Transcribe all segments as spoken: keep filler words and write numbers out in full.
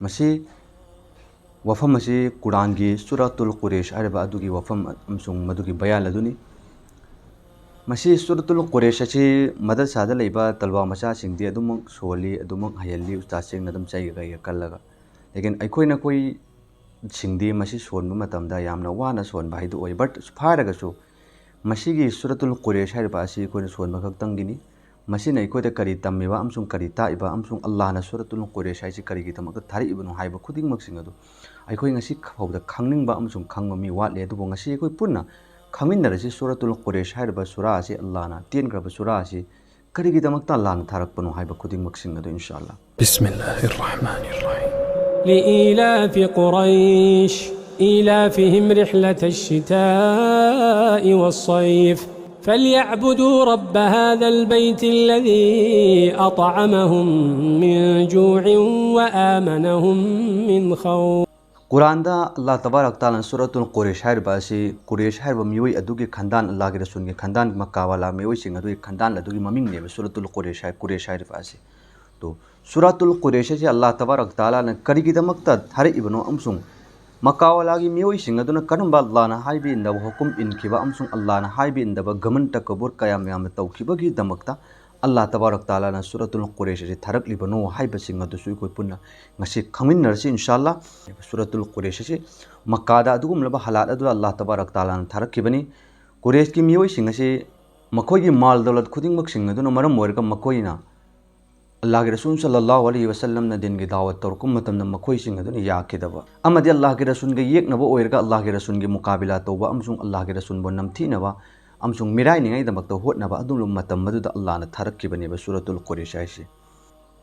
ꯃꯁꯤ ꯋꯥꯐꯝ ꯑꯁꯤ ꯀꯨꯔꯥꯟꯒꯤ ꯁꯨꯔꯥꯇꯨꯜ ꯀꯨꯔꯦꯁ ꯍꯥꯏꯔꯤꯕ ꯑꯗꯨꯒꯤ ꯋꯥꯐꯝ ꯑꯃꯁꯨꯡ ꯃꯗꯨꯒꯤ ꯕꯌꯥꯟ ꯑꯗꯨꯅꯤ꯫ ꯃꯁꯤ ꯁꯨꯔꯥꯇꯨꯜ ꯀꯨꯔꯦꯁ ꯑꯁꯤ ꯃꯗꯔꯁꯥꯗ ꯂꯩꯕ ꯇꯜꯋꯥ ꯃꯆꯥꯁꯤꯡꯗꯤ ꯑꯗꯨꯃꯛ ꯁꯣꯜꯂꯤ, ꯑꯗꯨꯃꯛ ꯍꯩꯍꯜꯂꯤ, ꯎꯁꯇꯥꯗꯁꯤꯡꯅ ꯑꯗꯨꯝ ꯆꯩꯒ ꯀꯩꯒ ꯀꯜꯂꯒ꯫ ꯂꯦꯀꯤꯟ ꯑꯩꯈꯣꯏ ꯅꯈꯣꯏꯁꯤꯡꯗꯤ ꯃꯁꯤ ꯁꯣꯟꯕ ꯃꯇꯝꯗ ꯌꯥꯝꯅ ꯋꯥꯅ ꯁꯣꯟꯕ ꯍꯥꯏꯗꯨ ꯑꯣꯏ꯫ But ꯐꯥꯔꯒꯁꯨ ꯃꯁꯤꯒꯤ ꯁꯨꯔꯥꯇꯨꯜ ꯀꯨꯔꯦꯁ ꯍꯥꯏꯔꯤꯕ ꯑꯁꯤ ꯑꯩꯈꯣꯏꯅ ꯁꯣꯟꯕ ꯈꯛꯇꯪꯒꯤꯅꯤ꯫ ꯃꯁꯤꯅ ꯑꯩꯈꯣꯏꯗ ꯀꯔꯤ ꯇꯝꯃꯤꯕ ꯑꯃꯁꯨꯡ ꯀꯔꯤ ꯇꯥꯛꯏꯕ, ꯑꯃꯁꯨꯡ ꯑꯜꯂꯥꯍꯅ ꯁꯨꯔꯥꯇꯨꯜ ꯀꯨꯔꯦꯁ ꯍꯥꯏꯁꯤ ꯀꯔꯤꯒꯤꯗꯃꯛꯇ ꯊꯥꯔꯛꯏꯕꯅꯣ ꯍꯥꯏꯕ ꯈꯨꯗꯤꯡꯃꯛꯁꯤꯡ ꯑꯗꯨ ꯑꯩꯈꯣꯏ ꯉꯁꯤ ꯐꯥꯎꯕꯗ ꯈꯪꯅꯤꯡꯕ ꯑꯃꯁꯨꯡ ꯈꯪꯕ ꯃꯤ ꯋꯥꯠꯂꯤ꯫ ꯑꯗꯨꯕꯨ ꯉꯁꯤ ꯑꯩꯈꯣꯏ ꯄꯨꯟꯅ ꯈꯪꯃꯤꯟꯅꯔꯁꯤ, ꯁꯨꯔꯥꯇꯨꯜ ꯀꯨꯔꯦꯁ ꯍꯥꯏꯔꯤꯕ ꯁꯨꯔꯥ ꯑꯁꯤ, ꯑꯜꯂꯥꯍꯅ ꯇꯦꯟꯈ꯭ꯔꯕ ꯁꯨꯔꯥ ꯑꯁꯤ ꯀꯔꯤꯒꯤꯗꯃꯛꯇ ꯑꯜꯂꯥꯍꯅ ꯊꯥꯔꯛꯄꯅꯣ ꯍꯥꯏꯕ ꯈꯨꯗꯤꯡꯃꯛꯁꯤꯡ ꯑꯗꯨ ꯏꯟꯁꯥ ꯑꯜꯂꯥꯍ꯫ بسم الله الرحمن الرحيم. لإيلاف قريش إيلافهم رحلة الشتاء والصيف فليعبدوا رب هذا البيت الذي أطعمهم من جوع وآمنهم من خوف. ꯀꯨꯔꯥꯟꯗ ꯑꯜꯂꯥꯍ ꯇꯕꯥꯔꯛ ꯇꯥꯂꯥꯅ ꯁꯨꯔꯥꯇꯨꯜ ꯀꯨꯔꯦꯁ ꯍꯥꯏꯔꯤꯕ ꯑꯁꯤ ꯀꯨꯔꯦꯁ ꯍꯥꯏꯔꯤꯕ ꯃꯤꯑꯣꯏ ꯑꯗꯨꯒꯤ ꯈꯟꯗꯥꯟ, ꯑꯜꯂꯥꯍꯒꯤ ꯔꯁꯨꯜꯒꯤ ꯈꯟꯗꯥꯟ, ꯃꯛꯀꯥ ꯋꯥꯂꯥ ꯃꯤꯑꯣꯏꯁꯤꯡ ꯑꯗꯨꯒꯤ ꯈꯟꯗꯥꯟ ꯑꯗꯨꯒꯤ ꯃꯃꯤꯡꯅꯦꯕ ꯁꯨꯔꯥꯇꯨꯜ ꯀꯨꯔꯦꯁ ꯍꯥꯏ-, ꯀꯨꯔꯦꯁ ꯍꯥꯏꯔꯤꯕ ꯑꯁꯤ꯫ ꯇꯣ, ꯁꯨꯔꯥꯇꯨꯜ ꯀꯨꯔꯦꯁ ꯑꯁꯤ ꯑꯜꯂꯥꯍ ꯇꯕꯥꯔꯛ ꯇꯥꯂꯥꯅ ꯀꯔꯤꯒꯤꯗꯃꯛꯇ ꯊꯥꯔꯛꯏꯕꯅꯣ ꯑꯃꯁꯨꯡ ꯃꯛꯀꯥ ꯋꯥꯂꯥꯒꯤ ꯃꯤꯑꯣꯏꯁꯤꯡ ꯑꯗꯨꯅ ꯀꯔꯝꯕ ꯑꯜꯂꯥꯍꯅ ꯍꯥꯏꯕ ꯏꯟꯗꯕ ꯍꯨꯀꯨꯝ ꯏꯟꯈꯤꯕ ꯑꯃꯁꯨꯡ ꯑꯜꯂꯥꯍꯅ ꯍꯥꯏꯕ ꯏꯟꯗꯕ ꯒꯃꯟ ꯇꯀꯕꯨꯔ ꯀꯌꯥ ꯃꯌꯥꯝꯅ ꯇꯧꯈꯤꯕꯒꯤꯗꯃꯛꯇ ꯑꯜꯂꯥꯍ ꯇꯕꯥꯔꯛ ꯇꯥꯂꯥꯅ ꯁꯨꯔꯥꯇꯨꯜ ꯀꯨꯔꯦꯁ ꯑꯁꯤ ꯊꯥꯔꯛꯂꯤꯕꯅꯣ ꯍꯥꯏꯕꯁꯤꯡ ꯑꯗꯨꯁꯨ ꯑꯩꯈꯣꯏ ꯄꯨꯟꯅ ꯉꯁꯤ ꯈꯪꯃꯤꯟꯅꯔꯁꯤ ꯏꯟꯁꯥ ꯑꯜꯂꯥꯍ꯫ ꯁꯨꯔꯥꯇꯨꯜ ꯀꯨꯔꯦꯁ ꯑꯁꯤ ꯃꯛꯀꯥꯗ ꯑꯗꯨꯒꯨꯝꯂꯕ ꯍꯥꯂꯥꯠ ꯑꯗꯨꯗ ꯑꯜꯂꯥꯍ ꯇꯕꯥꯔꯛ ꯇꯥꯂꯥꯅ ꯊꯥꯔꯛꯈꯤꯕꯅꯤ꯫ ꯀꯨꯔꯦꯁꯀꯤ ꯃꯤꯑꯣꯏꯁꯤꯡ ꯑꯁꯤ ꯃꯈꯣꯏꯒꯤ ꯃꯥꯜ ꯗꯧꯂꯠ ꯈꯨꯗꯤꯡꯃꯛꯁꯤꯡ ꯑꯗꯨꯅ ꯃꯔꯝ ꯑꯣꯏꯔꯒ ꯃꯈꯣꯏꯅ ꯑꯜꯂꯥꯍꯒꯤ ꯔꯁꯨꯜ ꯁꯜꯂꯜꯂꯥꯍꯨ ꯑꯂꯩꯍꯤ ꯋꯁꯜꯂꯝꯅ ꯗꯤꯟꯒꯤ ꯗꯥꯋꯠ ꯇꯧꯔꯛꯄ ꯃꯇꯝꯗ ꯃꯈꯣꯏꯁꯤꯡ ꯑꯗꯨꯅ ꯌꯥꯈꯤꯗꯕ ꯑꯃꯗꯤ ꯑꯜꯂꯥꯍꯒꯤ ꯔꯁꯨꯜꯒ ꯌꯦꯛꯅꯕ ꯑꯣꯏꯔꯒ ꯑꯜꯂꯥꯍꯒꯤ ꯔꯁꯨꯜꯒꯤ ꯃꯨꯀꯥꯕꯤꯂꯥ ꯇꯧꯕ ꯑꯃꯁꯨꯡ ꯑꯜꯂꯥꯍꯒꯤ ꯔꯁꯨꯜꯕꯨ ꯅꯝꯊꯤꯅꯕ ꯑꯃꯁꯨꯡ ꯃꯤꯔꯥꯏꯅꯤꯡꯉꯥꯏꯗꯃꯛꯇ ꯍꯣꯠꯅꯕ ꯑꯗꯨꯒꯨꯝꯂꯕ ꯃꯇꯝ ꯑꯗꯨꯗ ꯑꯜꯂꯥꯍꯅ ꯊꯥꯔꯛꯈꯤꯕꯅꯦꯕ ꯁꯨꯔꯥꯇꯨꯜ ꯀꯨꯔꯦꯁ ꯍꯥꯏꯁꯤ꯫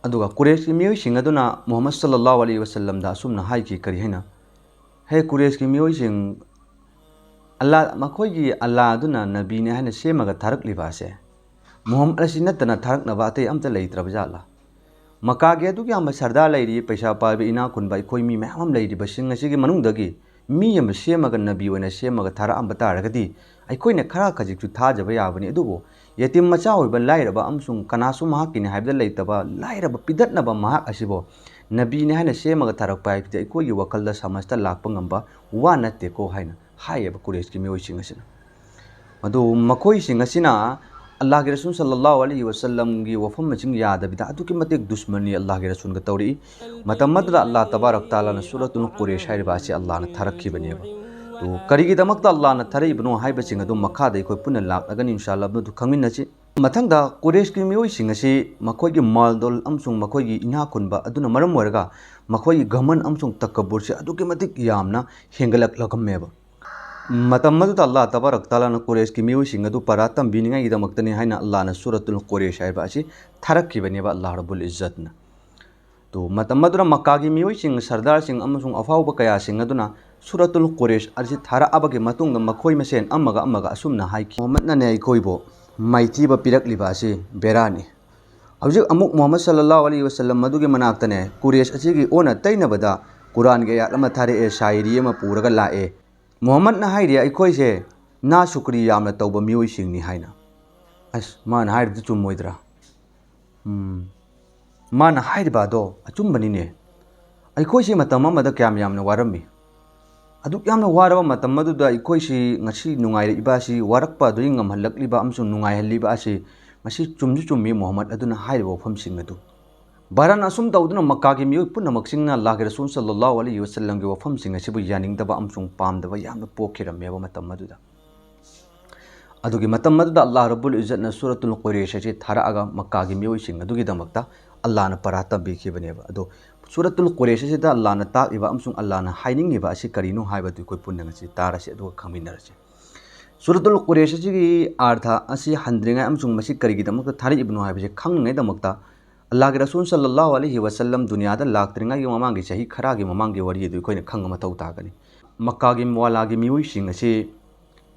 ꯑꯗꯨꯒ ꯀꯨꯔꯦꯁꯀꯤ ꯃꯤꯑꯣꯏꯁꯤꯡ ꯑꯗꯨꯅ ꯃꯨꯍꯝꯃꯗ ꯁꯜꯂꯜꯂꯥꯍꯨ ꯑꯂꯩꯍꯤ ꯋꯁꯜꯂꯝꯗ ꯑꯁꯨꯝꯅ ꯍꯥꯏꯈꯤ, ꯀꯔꯤ ꯍꯥꯏꯅ? ꯍꯦ ꯀꯨꯔꯦꯁꯀꯤ ꯃꯤꯑꯣꯏꯁꯤꯡ, ꯑꯜꯂꯥꯍ, ꯃꯈꯣꯏꯒꯤ ꯑꯜꯂꯥꯍ ꯑꯗꯨꯅ ꯅꯕꯤꯅꯤ ꯍꯥꯏꯅ ꯁꯦꯝꯃꯒ ꯊꯥꯔꯛꯂꯤꯕ ꯑꯁꯦ ꯃꯨꯍꯝꯃꯗ ꯑꯁꯤ ꯅꯠꯇꯅ ꯊꯥꯔꯛꯅꯕ ꯑꯇꯩ ꯑꯝꯇ ꯂꯩꯇ꯭ꯔꯕ ꯖꯥꯠꯂꯥ? ꯃꯀꯥꯒꯤ ꯑꯗꯨꯛ ꯌꯥꯝꯕ ꯁꯔꯗꯥꯔ ꯂꯩꯔꯤ, ꯄꯩꯁꯥ ꯄꯥꯏꯕ, ꯏꯅꯥꯛ ꯈꯨꯟꯕ ꯑꯩꯈꯣꯏ ꯃꯤ ꯃꯌꯥꯝ ꯑꯃ ꯂꯩꯔꯤꯕꯁꯤꯡ ꯑꯁꯤꯒꯤ ꯃꯅꯨꯡꯗꯒꯤ ꯃꯤ ꯑꯃ ꯁꯦꯝꯃꯒ, ꯅꯕꯤ ꯑꯣꯏꯅ ꯁꯦꯝꯃꯒ ꯊꯥꯔꯛꯑꯝꯕ ꯇꯥꯔꯒꯗꯤ ꯑꯩꯈꯣꯏꯅ ꯈꯔ ꯈꯖꯤꯛꯁꯨ ꯊꯥꯖꯕ ꯌꯥꯕꯅꯤ꯫ ꯑꯗꯨꯕꯨ ꯌꯦꯇꯤꯝ ꯃꯆꯥ ꯑꯣꯏꯕ, ꯂꯥꯏꯔꯕ ꯑꯃꯁꯨꯡ ꯀꯅꯥꯁꯨ ꯃꯍꯥꯛꯀꯤꯅꯤ ꯍꯥꯏꯕꯗ ꯂꯩꯇꯕ ꯂꯥꯏꯔꯕ ꯄꯤꯗꯠꯅꯕ ꯃꯍꯥꯛ ꯑꯁꯤꯕꯨ ꯅꯕꯤꯅꯦ ꯍꯥꯏꯅ ꯁꯦꯝꯃꯒ ꯊꯥꯔꯛꯄ ꯍꯥꯏꯕꯗꯤ ꯑꯩꯈꯣꯏꯒꯤ ꯋꯥꯈꯜꯗ ꯁꯃꯥꯖꯇ ꯂꯥꯛꯄ ꯉꯝꯕ ꯋꯥ ꯅꯠꯇꯦꯀꯣ ꯍꯥꯏꯅ ꯍꯥꯏꯌꯦꯕ ꯀꯨꯔꯦꯁꯀꯤ ꯃꯤꯑꯣꯏꯁꯤꯡ ꯑꯁꯤꯅ꯫ ꯃꯗꯨ ꯃꯈꯣꯏꯁꯤꯡ ꯑꯁꯤꯅ ꯑꯜꯂꯥꯍꯒꯤ ꯔꯁꯨꯜ ꯁꯜꯂꯜꯂꯥꯍꯨ ꯑꯂꯩꯍꯤ ꯋꯥꯁꯜꯂꯝꯒꯤ ꯋꯥꯐꯝꯁꯤꯡ ꯌꯥꯗꯕꯤꯗ ꯑꯗꯨꯛꯀꯤ ꯃꯇꯤꯛ ꯗꯨꯁꯃꯟꯅꯤ ꯑꯜꯂꯥꯍꯒꯤ ꯔꯁꯨꯜꯒ ꯇꯧꯔꯛꯏ꯫ ꯃꯇꯝ ꯑꯗꯨꯗ ꯑꯜꯂꯥꯍ ꯇꯕꯥꯔꯛ ꯇꯥꯂꯥꯅ ꯁꯨꯔꯇꯨꯜ ꯀꯨꯔꯦꯁ ꯍꯥꯏꯔꯤꯕ ꯑꯁꯤ ꯑꯜꯂꯥꯍꯅ ꯊꯥꯔꯛꯈꯤꯕꯅꯦꯕ꯫ ꯑꯗꯨ ꯀꯔꯤꯒꯤꯗꯃꯛꯇ ꯑꯜꯂꯥꯍꯅ ꯊꯥꯔꯛꯏꯕꯅꯣ ꯍꯥꯏꯕꯁꯤꯡ ꯑꯗꯨ ꯃꯈꯥꯗ ꯑꯩꯈꯣꯏ ꯄꯨꯟꯅ ꯂꯥꯛꯂꯒꯅꯤ ꯏꯟꯁꯥ ꯑꯜꯂꯥꯍ ꯃꯗꯨ ꯈꯪꯃꯤꯟꯅꯁꯤ꯫ ꯃꯊꯪꯗ ꯀꯨꯔꯦꯁꯀꯤ ꯃꯤꯑꯣꯏꯁꯤꯡ ꯑꯁꯤ ꯃꯈꯣꯏꯒꯤ ꯃꯥꯜꯗꯣꯜ ꯑꯃꯁꯨꯡ ꯃꯈꯣꯏꯒꯤ ꯏꯅꯥꯛ ꯈꯨꯟꯕ ꯑꯗꯨꯅ ꯃꯔꯝ ꯑꯣꯏꯔꯒ ꯃꯈꯣꯏꯒꯤ ꯒꯃꯟ ꯑꯃꯁꯨꯡ ꯇꯀꯕꯨꯔꯁꯤ ꯑꯗꯨꯛꯀꯤ ꯃꯇꯤꯛ ꯌꯥꯝꯅ ꯍꯦꯟꯒꯠꯂꯛꯂꯒꯝꯃꯦꯕ꯫ ꯃꯇꯝ ꯑꯗꯨꯗ ꯑꯜꯂꯥꯍ ꯇꯕꯥꯔꯛ ꯇꯥꯂꯥꯅ ꯀꯨꯔꯦꯁꯀꯤ ꯃꯤꯑꯣꯏꯁꯤꯡ ꯑꯗꯨ ꯄꯔꯥ ꯇꯝꯕꯤꯅꯤꯡꯉꯥꯏꯒꯤꯗꯃꯛꯇꯅꯤ ꯍꯥꯏꯅ ꯑꯜꯂꯥꯍꯅ ꯁꯨꯔꯇꯨꯜ ꯀꯨꯔꯦꯁ ꯍꯥꯏꯕ ꯑꯁꯤ ꯊꯥꯔꯛꯈꯤꯕꯅꯦꯕ ꯑꯜꯂꯥꯍ ꯔꯕꯨꯜ ꯏꯖꯠꯅ꯫ ꯇꯨ, ꯃꯇꯝ ꯑꯗꯨꯗ ꯃꯛꯀꯥꯒꯤ ꯃꯤꯑꯣꯏꯁꯤꯡ, ꯁꯔꯗꯥꯔꯁꯤꯡ ꯑꯃꯁꯨꯡ ꯑꯐꯥꯎꯕ ꯀꯌꯥꯁꯤꯡ ꯑꯗꯨꯅ ꯁꯨꯔꯇꯨꯜ ꯀꯨꯔꯦꯁ ꯑꯁꯤ ꯊꯥꯔꯛꯑꯕꯒꯤ ꯃꯇꯨꯡꯗ ꯃꯈꯣꯏ ꯃꯁꯦꯟ ꯑꯃꯒ ꯑꯃꯒ ꯑꯁꯨꯝꯅ ꯍꯥꯏꯈꯤ, "ꯃꯨꯍꯝꯃꯗꯅꯅꯦ ꯑꯩꯈꯣꯏꯕꯨ ꯃꯥꯏꯊꯤꯕ ꯄꯤꯔꯛꯂꯤꯕ ꯑꯁꯤ ꯕꯦꯔꯥꯅꯤ꯫ ꯍꯧꯖꯤꯛ ꯑꯃꯨꯛ ꯃꯨꯍꯝꯃꯗ ꯁꯜꯂꯜꯂꯥꯍꯨ ꯑꯂꯩꯍꯤ ꯋꯥꯁꯜꯂꯝ ꯃꯗꯨꯒꯤ ꯃꯅꯥꯛꯇꯅꯦ ꯀꯨꯔꯦꯁ ꯑꯁꯤꯒꯤ ꯑꯣꯟꯅ ꯇꯩꯅꯕꯗ ꯀꯨꯔꯥꯟꯒꯤ ꯑꯌꯥꯠ ꯑꯃ ꯊꯥꯔꯛꯑꯦ, ꯁꯥꯏꯔꯤ ꯑꯃ ꯄꯨꯔꯒ ꯂꯥꯛꯑꯦ꯫ ꯃꯨꯍꯝꯃꯗꯅ ꯍꯥꯏꯔꯤ ꯑꯩꯈꯣꯏꯁꯦ ꯅꯥ ꯁꯨꯀ꯭ꯔꯤ ꯌꯥꯝꯅ ꯇꯧꯕ ꯃꯤꯑꯣꯏꯁꯤꯡꯅꯤ" ꯍꯥꯏꯅ꯫ ꯑꯁ, ꯃꯥꯅ ꯍꯥꯏꯔꯤꯕꯗꯨ ꯆꯨꯝꯃꯣꯏꯗ꯭ꯔꯥ? ꯎꯝ, ꯃꯥꯅ ꯍꯥꯏꯔꯤꯕ ꯑꯗꯣ ꯑꯆꯨꯝꯕꯅꯤꯅꯦ꯫ ꯑꯩꯈꯣꯏꯁꯦ ꯃꯇꯝ ꯑꯃꯗ ꯀꯌꯥꯝ ꯌꯥꯝꯅ ꯋꯥꯔꯝꯃꯤ꯫ ꯑꯗꯨꯛ ꯌꯥꯝꯅ ꯋꯥꯔꯕ ꯃꯇꯝ ꯑꯗꯨꯗ ꯑꯩꯈꯣꯏꯁꯤ ꯉꯁꯤ ꯅꯨꯡꯉꯥꯏꯔꯛꯏꯕ ꯑꯁꯤ, ꯋꯥꯔꯛꯄ ꯑꯗꯨꯒꯤ ꯉꯝꯍꯜꯂꯛꯂꯤꯕ ꯑꯃꯁꯨꯡ ꯅꯨꯡꯉꯥꯏꯍꯜꯂꯤꯕ ꯑꯁꯤ ꯉꯁꯤ ꯆꯨꯝꯁꯨ ꯆꯨꯝꯃꯤ ꯃꯨꯍꯝꯃꯗ ꯑꯗꯨꯅ ꯍꯥꯏꯔꯤꯕ ꯋꯥꯐꯝꯁꯤꯡ ꯑꯗꯨ꯫ ꯕꯥꯔꯟ ꯑꯁꯨꯝ ꯇꯧꯗꯨꯅ ꯃꯛꯀꯥꯒꯤ ꯃꯤꯑꯣꯏ ꯄꯨꯝꯅꯃꯛꯁꯤꯡꯅ ꯑꯜꯂꯥꯍꯒꯤ ꯔꯁꯨꯜ ꯁꯜꯂꯜꯂꯥꯍꯨ ꯑꯂꯩꯍꯤ ꯋꯥꯁꯜꯂꯝꯒꯤ ꯋꯥꯐꯝꯁꯤꯡ ꯑꯁꯤꯕꯨ ꯌꯥꯅꯤꯡꯗꯕ ꯑꯃꯁꯨꯡ ꯄꯥꯝꯗꯕ ꯌꯥꯝꯅ ꯄꯣꯛꯈꯤꯔꯝꯃꯦꯕ ꯃꯇꯝ ꯑꯗꯨꯗ꯫ ꯑꯗꯨꯒꯤ ꯃꯇꯝ ꯑꯗꯨꯗ ꯑꯜꯂꯥꯍ ꯔꯕꯨꯜ ꯏꯖꯠꯅ ꯁꯨꯔꯇꯨꯜ ꯀꯨꯔꯦꯁ ꯑꯁꯤ ꯊꯥꯔꯛꯑꯒ ꯃꯛꯀꯥꯒꯤ ꯃꯤꯑꯣꯏꯁꯤꯡ ꯑꯗꯨꯒꯤꯗꯃꯛꯇ ꯑꯜꯂꯥꯍꯅ ꯄꯔꯥ ꯇꯝꯕꯤꯈꯤꯕꯅꯦꯕ꯫ ꯑꯗꯣ ꯁꯨꯔꯇꯨꯜ ꯀꯨꯔꯦꯁ ꯑꯁꯤꯗ ꯑꯜꯂꯥꯍꯅ ꯇꯥꯛꯏꯕ ꯑꯃꯁꯨꯡ ꯑꯜꯂꯥꯍꯅ ꯍꯥꯏꯅꯤꯡꯉꯤꯕ ꯑꯁꯤ ꯀꯔꯤꯅꯣ ꯍꯥꯏꯕꯗꯨ ꯑꯩꯈꯣꯏ ꯄꯨꯟꯅ ꯉꯁꯤ ꯇꯥꯔꯁꯤ, ꯑꯗꯨꯒ ꯈꯪꯃꯤꯟꯅꯔꯁꯤ꯫ ꯁꯨꯔꯇꯨꯜ ꯀꯨꯔꯦꯁ ꯑꯁꯤꯒꯤ ꯑꯥꯔꯊ ꯑꯁꯤ ꯍꯟꯗ꯭ꯔꯤꯉꯥꯏ ꯑꯃꯁꯨꯡ ꯃꯁꯤ ꯀꯔꯤꯒꯤꯗꯃꯛꯇ ꯊꯥꯔꯛꯏꯕꯅꯣ ꯍꯥꯏꯕꯁꯤ ꯈꯪꯅꯉꯥꯏꯗꯃꯛꯇ ꯑꯜꯂꯥꯍꯒꯤ ꯔꯁꯨꯜ ꯁꯜꯂꯜꯂꯥꯍꯨ ꯑꯂꯩꯍꯤ ꯋꯥꯁꯜꯂꯝ ꯗꯨꯅꯤꯌꯥꯗ ꯂꯥꯛꯇ꯭ꯔꯤꯉꯩꯒꯤ ꯃꯃꯥꯡꯒꯤ ꯆꯍꯤ ꯈꯔꯒꯤ ꯃꯃꯥꯡꯒꯤ ꯋꯥꯔꯤ ꯑꯗꯨ ꯑꯩꯈꯣꯏꯅ ꯈꯪꯕ ꯃꯊꯧ ꯇꯥꯒꯅꯤ꯫ ꯃꯛꯀꯥꯒꯤ ꯃꯋꯥꯂꯥꯒꯤ ꯃꯤꯑꯣꯏꯁꯤꯡ ꯑꯁꯤ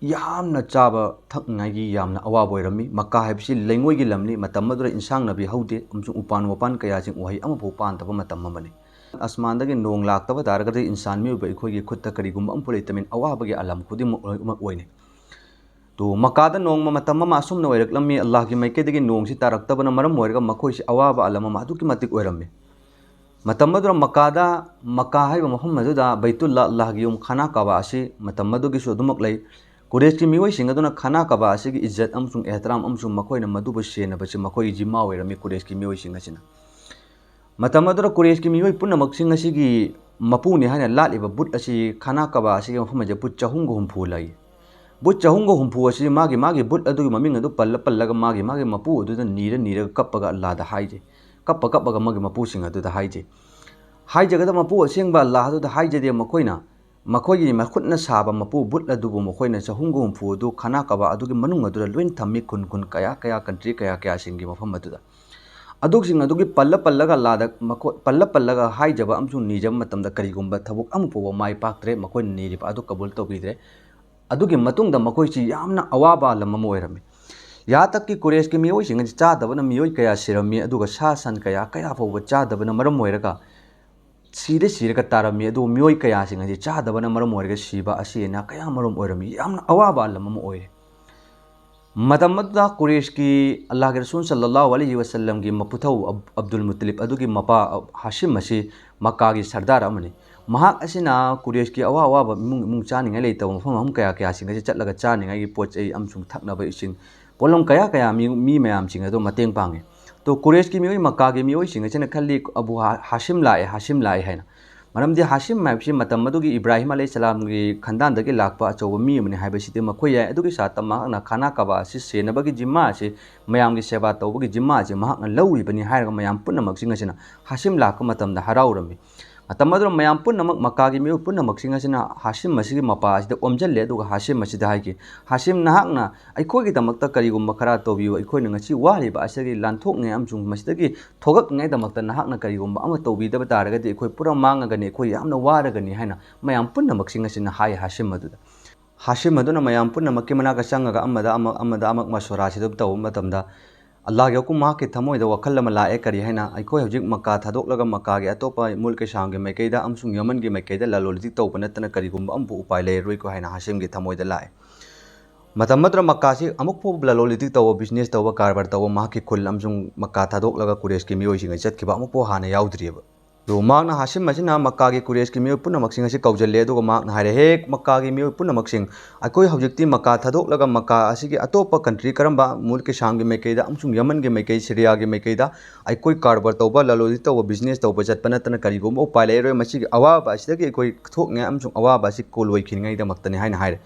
ꯌꯥꯝꯅ ꯆꯥꯕ ꯊꯛꯅꯉꯥꯏꯒꯤ ꯌꯥꯝꯅ ꯑꯋꯥꯕ ꯑꯣꯏꯔꯝꯃꯤ꯫ ꯃꯛꯀꯥ ꯍꯥꯏꯕꯁꯤ ꯂꯩꯉꯣꯏꯒꯤ ꯂꯝꯅꯤ꯫ ꯃꯇꯝ ꯑꯗꯨꯗ ꯏꯟꯁꯥꯡ ꯅꯥꯄꯤ ꯍꯧꯗꯦ ꯑꯃꯁꯨꯡ ꯎꯄꯥꯟ ꯋꯥꯄꯥꯟ ꯀꯌꯥꯁꯤꯡ ꯎꯍꯩ ꯑꯃꯐꯥꯎ ꯄꯥꯟꯗꯕ ꯃꯇꯝ ꯑꯃꯅꯤ꯫ ꯑꯁꯃꯥꯟꯗꯒꯤ ꯅꯣꯡ ꯂꯥꯛꯇꯕ ꯇꯥꯔꯒꯗꯤ ꯏꯟꯁꯥꯟ ꯃꯤꯑꯣꯏꯕ ꯑꯩꯈꯣꯏꯒꯤ ꯈꯨꯠꯇ ꯀꯔꯤꯒꯨꯝꯕ ꯑꯃꯐꯥꯎ ꯂꯩꯇꯃꯤꯟ ꯑꯋꯥꯕꯒꯤ ꯑꯂꯝ ꯈꯨꯗꯤꯡꯃꯛ ꯂꯣꯏꯅꯃꯛ ꯑꯣꯏꯅꯩ꯫ ꯇꯨ, ꯃꯀꯥꯗ ꯅꯣꯡꯃ ꯃꯇꯝ ꯑꯃ ꯑꯁꯨꯝꯅ ꯑꯣꯏꯔꯛꯂꯝꯃꯤ, ꯑꯜꯂꯥꯍꯒꯤ ꯃꯥꯏꯀꯩꯗꯒꯤ ꯅꯣꯡꯁꯤ ꯇꯥꯔꯛꯇꯕꯅ ꯃꯔꯝ ꯑꯣꯏꯔꯒ ꯃꯈꯣꯏꯁꯤ ꯑꯋꯥꯕ ꯑꯂꯝ ꯑꯃ ꯑꯗꯨꯛꯀꯤ ꯃꯇꯤꯛ ꯑꯣꯏꯔꯝꯃꯤ꯫ ꯃꯇꯝ ꯑꯗꯨꯗ ꯃꯀꯥꯗ, ꯃꯀꯥ ꯍꯥꯏꯕ ꯃꯐꯝ ꯑꯗꯨꯗ ꯕꯩꯇꯨꯜꯂꯥ, ꯑꯜꯂꯥꯍꯒꯤ ꯌꯨꯝ, ꯈꯥꯅꯥ ꯀꯥꯕꯥ ꯑꯁꯤ ꯃꯇꯝ ꯑꯗꯨꯒꯤꯁꯨ ꯑꯗꯨꯃꯛ ꯂꯩ꯫ ꯀꯨꯔꯦꯁꯀꯤ ꯃꯤꯑꯣꯏꯁꯤꯡ ꯑꯗꯨꯅ ꯈꯥꯅꯥ ꯀꯥꯕꯥ ꯑꯁꯤꯒꯤ ꯏꯖꯠ ꯑꯃꯁꯨꯡ ꯑꯦꯍꯇꯔꯥꯝ ꯑꯃꯁꯨꯡ ꯃꯈꯣꯏꯅ ꯃꯗꯨꯕꯨ ꯁꯦꯟꯅꯕꯁꯤ ꯃꯈꯣꯏꯒꯤ ꯖꯤꯝꯃꯥ ꯑꯣꯏꯔꯝꯃꯤ, ꯀꯨꯔꯦꯁꯀꯤ ꯃꯤꯑꯣꯏꯁꯤꯡ ꯑꯁꯤꯅ꯫ ꯃꯇꯝ ꯑꯗꯨꯗ ꯀꯨꯔꯦꯁꯀꯤ ꯃꯤꯑꯣꯏ ꯄꯨꯝꯅꯃꯛꯁꯤꯡ ꯑꯁꯤꯒꯤ ꯃꯄꯨꯅꯤ ꯍꯥꯏꯅ ꯂꯥꯠꯂꯤꯕ ꯕꯨꯠ ꯑꯁꯤ, ꯈꯥꯅꯥ ꯀꯥꯕꯥ ꯑꯁꯤꯒꯤ ꯃꯐꯝ ꯑꯁꯤꯗ ꯕꯨꯠ ꯆꯍꯨꯝꯒ ꯍꯨꯝꯐꯨ ꯂꯩ꯫ ꯕꯨꯠ ꯆꯍꯨꯝꯒ ꯍꯨꯝꯐꯨ ꯑꯁꯤ ꯃꯥꯒꯤ, ꯃꯥꯒꯤ ꯕꯨꯠ ꯑꯗꯨꯒꯤ ꯃꯃꯤꯡ ꯑꯗꯨ ꯄꯜꯂ ꯄꯜꯂꯒ ꯃꯥꯒꯤ, ꯃꯥꯒꯤ ꯃꯄꯨ ꯑꯗꯨꯗ ꯅꯤꯔ ꯅꯤꯔꯒ ꯀꯞꯄꯒ ꯑꯜꯂꯥꯗ ꯍꯥꯏꯖꯩ꯫ ꯀꯞꯄ ꯀꯞꯄꯒ ꯃꯥꯒꯤ ꯃꯄꯨꯁꯤꯡ ꯑꯗꯨꯗ ꯍꯥꯏꯖꯩ꯫ ꯍꯥꯏꯖꯒꯗꯕ ꯃꯄꯨ ꯑꯁꯦꯡꯕ ꯑꯜꯂꯥꯍ ꯑꯗꯨꯗ ꯍꯥꯏꯖꯗꯦ ꯃꯈꯣꯏꯅ꯫ ꯃꯈꯣꯏꯒꯤ ꯃꯈꯨꯠꯅ ꯁꯥꯕ ꯃꯄꯨ ꯕꯨꯠ ꯑꯗꯨꯕꯨ ꯃꯈꯣꯏꯅ ꯆꯍꯨꯝꯒ ꯍꯨꯝꯐꯨ ꯑꯗꯨ ꯈꯥꯅꯥ ꯀꯥꯕꯥ ꯑꯗꯨꯒꯤ ꯃꯅꯨꯡ ꯑꯗꯨꯗ ꯂꯣꯏꯅ ꯊꯝꯃꯤ꯫ ꯈꯨꯟ ꯈꯨꯟ ꯀꯌꯥ ꯀꯌꯥ, ꯀꯟꯇ꯭ꯔꯤ ꯀꯌꯥ ꯀꯌꯥꯁꯤꯡꯒꯤ ꯃꯐꯝ ꯑꯗꯨꯗ꯫ ꯑꯗꯨꯁꯤꯡ ꯑꯗꯨꯒꯤ ꯄꯜꯂ ꯄꯜꯂꯒ ꯑꯜꯂꯥꯗ ꯃꯈꯣꯏ, ꯄꯜꯂ ꯄꯜꯂꯒ ꯍꯥꯏꯖꯕ ꯑꯃꯁꯨꯡ ꯅꯤꯖꯕ ꯃꯇꯝꯗ ꯀꯔꯤꯒꯨꯝꯕ ꯊꯕꯛ ꯑꯃ ꯐꯥꯎꯕ ꯃꯥꯏ ꯄꯥꯛꯇ꯭ꯔꯦ, ꯃꯈꯣꯏꯅ ꯅꯤꯔꯤꯕ ꯑꯗꯨ ꯀꯕꯨꯜ ꯇꯧꯕꯤꯗ꯭ꯔꯦ꯫ ꯑꯗꯨꯒꯤ ꯃꯇꯨꯡꯗ ꯃꯈꯣꯏꯁꯤ ꯌꯥꯝꯅ ꯑꯋꯥꯕ ꯑꯥꯂꯝ ꯑꯃ ꯑꯣꯏꯔꯝꯃꯤ꯫ ꯌꯥꯇꯛꯀꯤ ꯀꯨꯔꯦꯁꯀꯤ ꯃꯤꯑꯣꯏꯁꯤꯡ ꯑꯁꯤ ꯆꯥꯗꯕꯅ ꯃꯤꯑꯣꯏ ꯀꯌꯥ ꯁꯤꯔꯝꯃꯤ, ꯑꯗꯨꯒ ꯁꯥ ꯁꯟ ꯀꯌꯥ, ꯀꯌꯥ ꯐꯥꯎꯕ ꯆꯥꯗꯕꯅ ꯃꯔꯝ ꯑꯣꯏꯔꯒ ꯁꯤꯗ ꯁꯤꯔꯒ ꯇꯥꯔꯝꯃꯤ꯫ ꯑꯗꯨꯕꯨ ꯃꯤꯑꯣꯏ ꯀꯌꯥꯁꯤꯡ ꯑꯁꯤ ꯆꯥꯗꯕꯅ ꯃꯔꯝ ꯑꯣꯏꯔꯒ ꯁꯤꯕ ꯑꯁꯤ ꯑꯅꯥ ꯀꯌꯥ ꯃꯔꯝ ꯑꯣꯏꯔꯝꯃꯤ꯫ ꯌꯥꯝꯅ ꯑꯋꯥꯕ ꯑꯥꯂꯝ ꯑꯃ ꯑꯣꯏꯔꯦ꯫ ꯃꯇꯝ ꯑꯗꯨꯗ ꯀꯨꯔꯦꯁꯀꯤ, ꯑꯜꯂꯥꯍꯒꯤ ꯔꯁꯨꯜ ꯁꯜꯂꯜꯂꯥꯍꯨ ꯑꯂꯩꯍꯤ ꯋꯁꯜꯂꯝꯒꯤ ꯃꯄꯨꯊꯧ ꯑꯕ-, ꯑꯕꯗꯨꯜ ꯃꯨꯇꯂꯤꯕ ꯑꯗꯨꯒꯤ ꯃꯄꯥ ꯍꯥꯁꯤꯝ ꯑꯁꯤ ꯃꯛꯀꯥꯒꯤ ꯁꯔꯗꯥꯔ ꯑꯃꯅꯤ꯫ ꯃꯍꯥꯛ ꯑꯁꯤꯅ ꯀꯨꯔꯦꯁꯀꯤ ꯑꯋꯥ ꯑꯋꯥꯕ ꯏꯃꯨꯡ ꯏꯃꯨꯡ ꯆꯥꯅꯤꯡꯉꯥꯏ ꯂꯩꯇꯕ ꯃꯐꯝ ꯃꯐꯝ ꯀꯌꯥ ꯀꯌꯥꯁꯤꯡ ꯑꯁꯤ ꯆꯠꯂꯒ ꯆꯥꯅꯤꯡꯉꯥꯏꯒꯤ ꯄꯣꯠ ꯆꯩ ꯑꯃꯁꯨꯡ ꯊꯛꯅꯕ ꯏꯁꯤꯡ, ꯄꯣꯠꯂꯝ ꯀꯌꯥ ꯀꯌꯥ ꯃꯤ, ꯃꯤ ꯃꯌꯥꯝꯁꯤꯡ ꯑꯗꯨ ꯃꯇꯦꯡ ꯄꯥꯡꯉꯤ꯫ ꯇꯣ ꯀꯨꯔꯦꯁꯀꯤ ꯃꯤꯑꯣꯏ, ꯃꯛꯀꯥꯒꯤ ꯃꯤꯑꯣꯏꯁꯤꯡ ꯑꯁꯤꯅ ꯈꯜꯂꯤ, ꯑꯕꯨ ꯍꯥ-, ꯍꯥꯁꯤꯝ ꯂꯥꯛꯑꯦ, ꯍꯥꯁꯤꯝ ꯂꯥꯛꯑꯦ ꯍꯥꯏꯅ꯫ ꯃꯔꯝꯗꯤ ꯍꯥꯁꯤꯝ ꯍꯥꯏꯕꯁꯤ ꯃꯇꯝ ꯑꯗꯨꯒꯤ ꯏꯕ꯭ꯔꯥꯍꯤꯝ ꯑꯂꯩꯍꯤꯁꯁꯂꯥꯝꯒꯤ ꯈꯥꯟꯗꯥꯟꯗꯒꯤ ꯂꯥꯛꯄ ꯑꯆꯧꯕ ꯃꯤ ꯑꯃꯅꯤ ꯍꯥꯏꯕꯁꯤꯗꯤ ꯃꯈꯣꯏ ꯌꯥꯏ꯫ ꯑꯗꯨꯒꯤ ꯁꯥꯠꯇ ꯃꯍꯥꯛꯅ ꯈꯥꯅꯥ ꯀꯥꯕꯥ ꯑꯁꯤ ꯁꯦꯟꯅꯕꯒꯤ ꯖꯤꯝꯃꯥ ꯑꯁꯤ, ꯃꯌꯥꯝꯒꯤ ꯁꯦꯕꯥ ꯇꯧꯕꯒꯤ ꯖꯤꯝꯃꯥ ꯑꯁꯤ ꯃꯍꯥꯛꯅ ꯂꯧꯔꯤꯕꯅꯤ ꯍꯥꯏꯔꯒ ꯃꯌꯥꯝ ꯄꯨꯝꯅꯃꯛꯁꯤꯡ ꯑꯁꯤꯅ ꯍꯥꯁꯤꯝ ꯂꯥꯛꯄ ꯃꯇꯝꯗ ꯍꯔꯥꯎꯔꯝꯃꯤ꯫ ꯃꯇꯝ ꯑꯗꯨꯗ ꯃꯌꯥꯝ ꯄꯨꯝꯅꯃꯛ, ꯃꯛꯀꯥꯒꯤ ꯃꯤꯑꯣꯏ ꯄꯨꯝꯅꯃꯛꯁꯤꯡ ꯑꯁꯤꯅ ꯍꯥꯁꯤꯝ ꯑꯁꯤꯒꯤ ꯃꯄꯥ ꯑꯁꯤꯗ ꯑꯣꯝꯁꯤꯜꯂꯦ, ꯑꯗꯨꯒ ꯍꯥꯁꯤꯝ ꯑꯁꯤꯗ ꯍꯥꯏꯈꯤ, "ꯍꯥꯁꯤꯝ, ꯅꯍꯥꯛꯅ ꯑꯩꯈꯣꯏꯒꯤꯗꯃꯛꯇ ꯀꯔꯤꯒꯨꯝꯕ ꯈꯔ ꯇꯧꯕꯤꯌꯨ, ꯑꯩꯈꯣꯏꯅ ꯉꯁꯤ ꯋꯥꯔꯤꯕ ꯑꯁꯤꯗꯒꯤ ꯂꯥꯟꯊꯣꯛꯅꯤꯡꯉꯥꯏ ꯑꯃꯁꯨꯡ ꯃꯁꯤꯗꯒꯤ ꯊꯣꯛꯂꯛꯅꯤꯡꯉꯥꯏꯗꯃꯛꯇ ꯅꯍꯥꯛꯅ ꯀꯔꯤꯒꯨꯝꯕ ꯑꯃ ꯇꯧꯕꯤꯗꯕ ꯇꯥꯔꯒꯗꯤ ꯑꯩꯈꯣꯏ ꯄꯨꯔꯥ ꯃꯥꯡꯉꯒꯅꯤ, ꯑꯩꯈꯣꯏ ꯌꯥꯝꯅ ꯋꯥꯔꯒꯅꯤ" ꯍꯥꯏꯅ ꯃꯌꯥꯝ ꯄꯨꯝꯅꯃꯛꯁꯤꯡ ꯑꯁꯤꯅ ꯍꯥꯏ ꯍꯥꯁꯤꯝ ꯑꯗꯨꯗ꯫ ꯍꯥꯁꯤꯝ ꯑꯗꯨꯅ ꯃꯌꯥꯝ ꯄꯨꯝꯅꯃꯛꯀꯤ ꯃꯅꯥꯛꯇ ꯆꯪꯉꯒ ꯑꯃꯗ ꯑꯃ, ꯑꯃꯗ ꯑꯃꯛ ꯃꯁꯣꯔꯥꯁꯤ ꯑꯗꯨꯝ ꯇꯧꯕ ꯃꯇꯝꯗ, ꯑꯜꯂꯥꯍꯒꯤ ꯍꯨꯀꯨꯝ ꯃꯍꯥꯛꯀꯤ ꯊꯃꯣꯏꯗ ꯋꯥꯈꯜ ꯑꯃ ꯂꯥꯛꯑꯦ, ꯀꯔꯤ ꯍꯥꯏꯅ, "ꯑꯩꯈꯣꯏ ꯍꯧꯖꯤꯛ ꯃꯛꯀꯥ ꯊꯥꯗꯣꯛꯂꯒ ꯃꯛꯀꯥꯒꯤ ꯑꯇꯣꯞꯄ ꯃꯨꯜꯀ ꯁꯥꯝꯒꯤ ꯃꯥꯏꯀꯩꯗ ꯑꯃꯁꯨꯡ ꯌꯃꯟꯒꯤ ꯃꯥꯏꯀꯩꯗ ꯂꯂꯣꯟ ꯏꯇꯤꯛ ꯇꯧꯕ ꯅꯠꯇꯅ ꯀꯔꯤꯒꯨꯝꯕ ꯑꯃꯐꯥꯎ ꯎꯄꯥꯏ ꯂꯩꯔꯔꯣꯏꯀꯣ" ꯍꯥꯏꯅ ꯍꯥꯁꯤꯝꯒꯤ ꯊꯃꯣꯏꯗ ꯂꯥꯛꯑꯦ꯫ ꯃꯇꯝ ꯑꯗꯨꯗ ꯃꯛꯀꯥꯁꯤ ꯑꯃꯨꯛ ꯐꯥꯎꯕ ꯂꯂꯣꯟ ꯏꯇꯤꯛ ꯇꯧꯕ, ꯕꯤꯖꯤꯅꯦꯁ ꯇꯧꯕ, ꯀꯔꯕꯥꯔ ꯇꯧꯕ, ꯃꯍꯥꯛꯀꯤ ꯈꯨꯜ ꯑꯃꯁꯨꯡ ꯃꯛꯀꯥ ꯊꯥꯗꯣꯛꯂꯒ ꯀꯨꯔꯦꯁꯀꯤ ꯃꯤꯑꯣꯏꯁꯤꯡ ꯑꯁꯤ ꯆꯠꯈꯤꯕ ꯑꯃꯨꯛ ꯐꯥꯎ ꯍꯥꯟꯅ ꯌꯥꯎꯗ꯭ꯔꯤꯑꯕ꯫ ꯑꯗꯨ ꯃꯍꯥꯛꯅ ꯍꯥꯁꯤꯝ ꯑꯁꯤꯅ ꯃꯛꯀꯥꯒꯤ ꯀꯨꯔꯦꯁꯀꯤ ꯃꯤꯑꯣꯏ ꯄꯨꯝꯅꯃꯛꯁꯤꯡ ꯑꯁꯤ ꯀꯧꯁꯤꯜꯂꯦ, ꯑꯗꯨꯒ ꯃꯍꯥꯛꯅ ꯍꯥꯏꯔꯦ, "ꯍꯦ ꯃꯛꯀꯥꯒꯤ ꯃꯤꯑꯣꯏ ꯄꯨꯝꯅꯃꯛꯁꯤꯡ, ꯑꯩꯈꯣꯏ ꯍꯧꯖꯤꯛꯇꯤ ꯃꯛꯀꯥ ꯊꯥꯗꯣꯛꯂꯒ ꯃꯛꯀꯥ ꯑꯁꯤꯒꯤ ꯑꯇꯣꯞꯄ ꯀꯟꯇ꯭ꯔꯤ ꯀꯔꯝꯕ, ꯃꯨꯜꯛꯀꯤ ꯁꯥꯝꯒꯤ ꯃꯥꯏꯀꯩꯗ ꯑꯃꯁꯨꯡ ꯌꯃꯟꯒꯤ ꯃꯥꯏꯀꯩ, ꯁꯤꯔꯤꯌꯥꯒꯤ ꯃꯥꯏꯀꯩꯗ ꯑꯩꯈꯣꯏ ꯀꯔꯕꯥꯔ ꯇꯧꯕ, ꯂꯂꯣꯟ ꯏꯇꯤꯛ ꯇꯧꯕ, ꯕꯤꯖꯤꯅꯦꯁ ꯇꯧꯕ ꯆꯠꯄ ꯅꯠꯇꯅ ꯀꯔꯤꯒꯨꯝꯕ ꯎꯄꯥꯏ ꯂꯩꯔꯔꯣꯏ꯫ ꯃꯁꯤꯒꯤ ꯑꯋꯥꯕ ꯑꯁꯤꯗꯒꯤ ꯑꯩꯈꯣꯏ ꯊꯣꯛꯅꯤꯡꯉꯥꯏ ꯑꯃꯁꯨꯡ ꯑꯋꯥꯕ ꯑꯁꯤ ꯂꯣꯏꯈꯤꯅꯤꯡꯉꯥꯏꯒꯤꯗꯃꯛꯇꯅꯤ" ꯍꯥꯏꯅ ꯍꯥꯏꯔꯦ꯫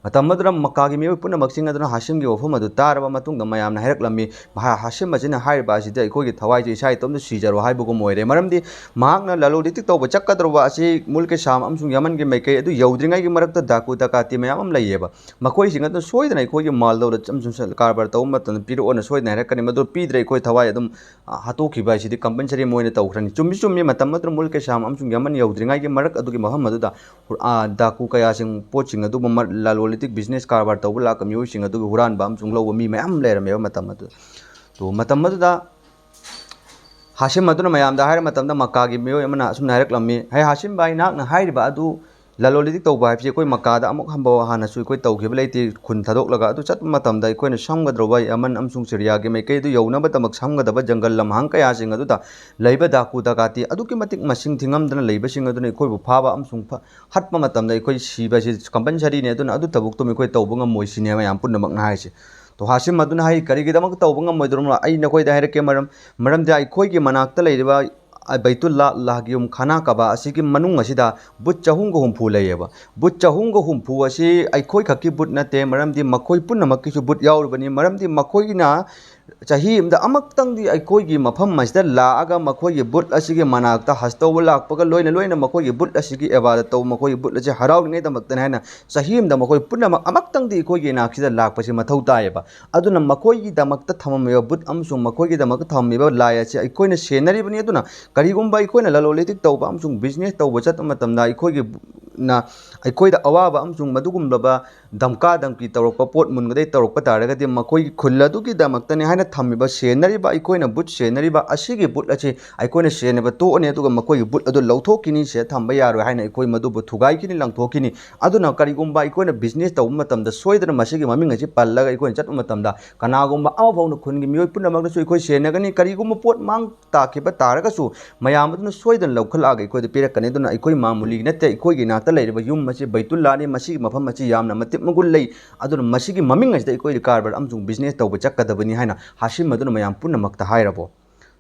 ꯃꯇꯝ ꯑꯗꯨꯗ ꯃꯛꯀꯥꯒꯤ ꯃꯤꯑꯣꯏ ꯄꯨꯝꯅꯃꯛꯁꯤꯡ ꯑꯗꯨꯅ ꯍꯥꯁꯤꯝꯒꯤ ꯋꯥꯐꯝ ꯑꯗꯨ ꯇꯥꯔꯕ ꯃꯇꯨꯡꯗ ꯃꯌꯥꯝꯅ ꯍꯥꯏꯔꯛꯂꯝꯃꯤ, "ꯃꯍꯥ-, ꯍꯥꯁꯤꯝ ꯑꯁꯤꯅ ꯍꯥꯏꯔꯤꯕ ꯑꯁꯤꯗꯤ ꯑꯩꯈꯣꯏꯒꯤ ꯊꯋꯥꯏꯁꯦ ꯏꯁꯥ ꯏꯇꯣꯝꯇ ꯁꯤꯖꯔꯣ ꯍꯥꯏꯕꯒꯨꯝ ꯑꯣꯏꯔꯦ"꯫ ꯃꯔꯝꯗꯤ ꯃꯍꯥꯛꯅ ꯂꯂꯣꯟ ꯏꯇꯤꯛ ꯇꯧꯕ ꯆꯠꯀꯗꯧꯔꯕ ꯑꯁꯤ ꯃꯨꯜꯛꯀꯤ ꯁꯥꯝ ꯑꯃꯁꯨꯡ ꯌꯃꯟꯒꯤ ꯃꯥꯏꯀꯩ ꯑꯗꯨ ꯌꯧꯗ꯭ꯔꯤꯉꯩꯒꯤ ꯃꯔꯛꯇ ꯗꯥꯀꯨ ꯗꯀꯥꯇꯤ ꯃꯌꯥꯝ ꯑꯃ ꯂꯩꯌꯦꯕ꯫ ꯃꯈꯣꯏꯁꯤꯡ ꯑꯗꯨ ꯁꯣꯏꯗꯅ ꯑꯩꯈꯣꯏꯒꯤ ꯃꯥꯜ ꯗꯧꯂꯠ ꯑꯃꯁꯨꯡ ꯁ-, ꯀꯔꯕꯥꯔ ꯇꯧꯕ ꯃꯇꯝꯗ ꯄꯤꯔꯛꯑꯣꯅ ꯁꯣꯏꯗꯅ ꯍꯥꯏꯔꯛꯀꯅꯤ꯫ ꯃꯗꯨ ꯄꯤꯗ꯭ꯔꯦ ꯑꯩꯈꯣꯏ ꯊꯋꯥꯏ ꯑꯗꯨꯝ, ꯑ, ꯍꯥꯠꯇꯣꯛꯈꯤꯕ ꯍꯥꯏꯁꯤꯗꯤ ꯀꯝꯄꯜꯁꯔꯤ ꯃꯣꯏꯅ ꯇꯧꯈ꯭ꯔꯅꯤ꯫ ꯆꯨꯝꯃꯤ, ꯆꯨꯝꯃꯤ, ꯃꯇꯝ ꯑꯗꯨꯗ ꯃꯨꯜꯛꯀꯤ ꯁꯥꯝ ꯑꯃꯁꯨꯡ ꯌꯃꯟ ꯌꯧꯗ꯭ꯔꯤꯉꯩꯒꯤ ꯃꯔꯛ ꯑꯗꯨꯒꯤ ꯃꯐꯝ ꯑꯗꯨꯗ ꯍꯨ-, ꯑ, ꯗꯥꯀꯨ ꯀꯌꯥꯁꯤꯡ, ꯄꯣꯠꯁꯤꯡ ꯑꯗꯨꯕꯨ ꯃ-, ꯂꯂꯣꯟ ꯏꯇꯤꯛ, ꯕꯤꯖꯤꯅꯦꯁ ꯀꯔꯕꯥꯔ ꯇꯧꯕ ꯂꯥꯛꯄ ꯃꯤꯑꯣꯏꯁꯤꯡ ꯑꯗꯨꯒꯤ ꯍꯨꯔꯥꯟꯕ ꯑꯃꯁꯨꯡ ꯂꯧꯕ ꯃꯤ ꯃꯌꯥꯝ ꯂꯩꯔꯝꯃꯦꯕ ꯃꯇꯝ ꯑꯗꯨꯗ꯫ ꯇꯣ, ꯃꯇꯝ ꯑꯗꯨꯗ ꯍꯥꯁꯤꯝ ꯑꯗꯨꯅ ꯃꯌꯥꯝꯗ ꯍꯥꯏꯔ ꯃꯇꯝꯗ ꯃꯛꯀꯥꯒꯤ ꯃꯤꯑꯣꯏ ꯑꯃꯅ ꯑꯁꯨꯝꯅ ꯍꯥꯏꯔꯛꯂꯝꯃꯤ, "ꯍꯦ ꯍꯥꯁꯤꯝ ꯚꯥꯏ, ꯅꯍꯥꯛꯅ ꯍꯥꯏꯔꯤꯕ ꯑꯗꯨ ꯂꯂꯣꯟ ꯏꯇꯤꯛ ꯇꯧꯕ ꯍꯥꯏꯕꯁꯤ ꯑꯩꯈꯣꯏ ꯃꯛꯀꯥꯗ ꯑꯃꯨꯛ ꯍꯟꯕ ꯍꯥꯟꯅꯁꯨ ꯑꯩꯈꯣꯏ ꯇꯧꯈꯤꯕ ꯂꯩꯇꯦ꯫ ꯈꯨꯟ ꯊꯥꯗꯣꯛꯂꯒ ꯑꯗꯨ ꯆꯠꯄ ꯃꯇꯝꯗ ꯑꯩꯈꯣꯏꯅ ꯁꯝꯒꯗꯧꯔꯕ ꯌꯃꯟ ꯑꯃꯁꯨꯡ ꯁꯤꯔꯤꯌꯥꯒꯤ ꯃꯥꯏꯀꯩ ꯑꯗꯨ ꯌꯧꯅꯕꯗꯃꯛ ꯁꯝꯒꯗꯕ ꯖꯪꯒꯜ ꯂꯝꯍꯥꯡ ꯀꯌꯥꯁꯤꯡ ꯑꯗꯨꯗ ꯂꯩꯕ ꯗꯥꯀꯨ ꯗꯀꯥꯇꯤ ꯑꯗꯨꯛꯀꯤ ꯃꯇꯤꯛ ꯃꯁꯤꯡ ꯊꯤꯉꯝꯗꯅ ꯂꯩꯕꯁꯤꯡ ꯑꯗꯨꯅ ꯑꯩꯈꯣꯏꯕꯨ ꯐꯥꯕ ꯑꯃꯁꯨꯡ ꯐ-, ꯍꯥꯠꯄ ꯃꯇꯝꯗ ꯑꯩꯈꯣꯏ ꯁꯤꯕ ꯑꯁꯤ ꯀꯝꯄꯜꯁꯔꯤꯅꯤ꯫ ꯑꯗꯨꯅ ꯑꯗꯨ ꯊꯕꯛꯇꯨꯃ ꯑꯩꯈꯣꯏ ꯇꯧꯕ ꯉꯝꯃꯣꯏ" ꯁꯤꯅꯦ ꯃꯌꯥꯝ ꯄꯨꯝꯅꯃꯛꯅ ꯍꯥꯏꯔꯤꯁꯦ꯫ ꯇꯣ ꯍꯥꯁꯤꯝ ꯑꯗꯨꯅ ꯍꯥꯏ, "ꯀꯔꯤꯒꯤꯗꯃꯛ ꯇꯧꯕ ꯉꯝꯃꯣꯏꯗꯧꯔꯤꯕꯅꯣ? ꯑꯩ ꯅꯈꯣꯏꯗ ꯍꯥꯏꯔꯛꯀꯦ ꯃꯔꯝ꯫ ꯃꯔꯝꯗꯤ ꯑꯩꯈꯣꯏꯒꯤ ꯃꯅꯥꯛꯇ ꯂꯩꯔꯤꯕ ꯕꯩꯇꯨꯜꯂꯥ ꯂꯥꯍꯒꯤꯌꯨꯝ ꯈꯥꯅꯥ ꯀꯕꯥ ꯑꯁꯤꯒꯤ ꯃꯅꯨꯡ ꯑꯁꯤꯗ ꯕꯨꯠ ꯆꯍꯨꯝꯒ ꯍꯨꯝꯐꯨ ꯂꯩꯌꯦꯕ꯫ ꯕꯨꯠ ꯆꯍꯨꯝꯒ ꯍꯨꯝꯐꯨ ꯑꯁꯤ ꯑꯩꯈꯣꯏ ꯈꯛꯀꯤ ꯕꯨꯠ ꯅꯠꯇꯦ, ꯃꯔꯝꯗꯤ ꯃꯈꯣꯏ ꯄꯨꯝꯅꯃꯛꯀꯤꯁꯨ ꯕꯨꯠ ꯌꯥꯎꯔꯤꯕꯅꯤ꯫ ꯃꯔꯝꯗꯤ ꯃꯈꯣꯏꯅ ꯆꯍꯤ ꯑꯃꯗ ꯑꯃꯨꯛꯇꯪꯗꯤ ꯑꯩꯈꯣꯏꯒꯤ ꯃꯐꯝ ꯑꯁꯤꯗ ꯂꯥꯛꯑꯒ ꯃꯈꯣꯏꯒꯤ ꯕꯨꯠ ꯑꯁꯤꯒꯤ ꯃꯅꯥꯛꯇ ꯍꯖ ꯇꯧꯕ ꯂꯥꯛꯄꯒ ꯂꯣꯏꯅ ꯂꯣꯏꯅ ꯃꯈꯣꯏꯒꯤ ꯕꯨꯠ ꯑꯁꯤꯒꯤ ꯏꯕꯥꯗꯠ ꯇꯧꯕ, ꯃꯈꯣꯏꯒꯤ ꯕꯨꯠ ꯑꯁꯤ ꯍꯔꯥꯎꯔꯤꯉꯩꯗꯃꯛꯇꯅꯤ ꯍꯥꯏꯅ ꯆꯍꯤ ꯑꯃꯗ ꯃꯈꯣꯏ ꯄꯨꯝꯅꯃꯛ ꯑꯃꯨꯛꯇꯪꯗꯤ ꯑꯩꯈꯣꯏꯒꯤ ꯏꯅꯥꯛꯁꯤꯗ ꯂꯥꯛꯄꯁꯤ ꯃꯊꯧ ꯇꯥꯏꯌꯦꯕ꯫ ꯑꯗꯨꯅ ꯃꯈꯣꯏꯒꯤꯗꯃꯛꯇ ꯊꯝꯃꯝꯃꯤꯕ ꯕꯨꯠ ꯑꯃꯁꯨꯡ ꯃꯈꯣꯏꯒꯤꯗꯃꯛꯇ ꯊꯝꯃꯝꯃꯤꯕ ꯂꯥꯏ ꯑꯁꯤ ꯑꯩꯈꯣꯏꯅ ꯁꯦꯟꯅꯔꯤꯕꯅꯤ꯫ ꯑꯗꯨꯅ ꯀꯔꯤꯒꯨꯝꯕ ꯑꯩꯈꯣꯏꯅ ꯂꯂꯣꯟ ꯏꯇꯤꯛ ꯇꯧꯕ ꯑꯃꯁꯨꯡ ꯕꯤꯖꯤꯅꯦꯁ ꯇꯧꯕ ꯆꯠꯄ ꯃꯇꯝꯗ ꯑꯩꯈꯣꯏꯒꯤ ꯅ ꯑꯩꯈꯣꯏꯗ ꯑꯋꯥꯕ ꯑꯃꯁꯨꯡ ꯃꯗꯨꯒꯨꯝꯂꯕ ꯙꯝꯀꯥ ꯙꯝꯀꯤ ꯇꯧꯔꯛꯄ, ꯄꯣꯠ ꯃꯨꯟꯒꯗꯩ ꯇꯧꯔꯛꯄ ꯇꯥꯔꯒꯗꯤ, ꯃꯈꯣꯏꯒꯤ ꯈꯨꯜ ꯑꯗꯨꯒꯤꯗꯃꯛꯇꯅꯤ ꯍꯥꯏꯅ ꯊꯝꯃꯤꯕ, ꯁꯦꯟꯅꯔꯤꯕ, ꯑꯩꯈꯣꯏꯅ ꯕꯨꯠ ꯁꯦꯟꯅꯔꯤꯕ ꯑꯁꯤꯒꯤ ꯕꯨꯠ ꯑꯁꯤ ꯑꯩꯈꯣꯏꯅ ꯁꯦꯟꯅꯕ ꯇꯣꯛꯑꯅꯤ, ꯑꯗꯨꯒ ꯃꯈꯣꯏꯒꯤ ꯕꯨꯠ ꯑꯗꯨ ꯂꯧꯊꯣꯛꯈꯤꯅꯤ, ꯁꯤꯗ ꯊꯝꯕ ꯌꯥꯔꯣꯏ ꯍꯥꯏꯅ ꯑꯩꯈꯣꯏ ꯃꯗꯨꯕꯨ ꯊꯨꯒꯥꯏꯈꯤꯅꯤ, ꯂꯪꯊꯣꯛꯈꯤꯅꯤ꯫ ꯑꯗꯨꯅ ꯀꯔꯤꯒꯨꯝꯕ ꯑꯩꯈꯣꯏꯅ ꯕꯤꯖꯤꯅꯦꯁ ꯇꯧꯕ ꯃꯇꯝꯗ ꯁꯣꯏꯗꯅ ꯃꯁꯤꯒꯤ ꯃꯃꯤꯡ ꯑꯁꯤ ꯄꯜꯂꯒ ꯑꯩꯈꯣꯏꯅ ꯆꯠꯄ ꯃꯇꯝꯗ, ꯀꯅꯥꯒꯨꯝꯕ ꯑꯃ ꯐꯥꯎꯅ ꯈꯨꯟꯒꯤ ꯃꯤꯑꯣꯏ ꯄꯨꯝꯅꯃꯛꯅꯁꯨ ꯑꯩꯈꯣꯏ ꯁꯦꯟꯅꯒꯅꯤ꯫ ꯀꯔꯤꯒꯨꯝꯕ ꯄꯣꯠ ꯃꯥꯡ ꯇꯥꯈꯤꯕ ꯇꯥꯔꯒꯁꯨ, ꯃꯌꯥꯝ ꯑꯗꯨꯅ ꯁꯣꯏꯗꯅ ꯂꯧꯈꯠꯂꯛꯑꯒ ꯑꯩꯈꯣꯏꯗ ꯄꯤꯔꯛꯀꯅꯤ꯫ ꯑꯗꯨꯅ ꯑꯩꯈꯣꯏ ꯃꯥꯃꯨꯂꯤ ꯅꯠꯇꯦ, ꯑꯩꯈꯣꯏꯒꯤ ꯅꯥꯛꯇ ꯂꯩꯔꯤꯕ ꯌꯨꯝ ꯑꯁꯤ ꯕꯩꯇꯨꯜꯂꯥꯅꯤ, ꯃꯁꯤꯒꯤ ꯃꯐꯝ ꯑꯁꯤ ꯌꯥꯝꯅ ꯃꯇꯤꯛ ꯃꯒꯨꯟ ꯂꯩ꯫ ꯑꯗꯨꯅ ꯃꯁꯤꯒꯤ ꯃꯃꯤꯡ ꯑꯁꯤꯗ ꯑꯩꯈꯣꯏ ꯀꯔꯕꯥꯔ ꯑꯃꯁꯨꯡ ꯕꯤꯖꯤꯅꯦꯁ ꯇꯧꯕ ꯆꯠꯀꯗꯕꯅꯤ ꯍꯥꯏꯅ ꯍꯥꯁꯤꯝ ꯑꯗꯨꯅ ꯃꯌꯥꯝ ꯄꯨꯝꯅꯃꯛꯇ ꯍꯥꯏꯔꯕꯣ?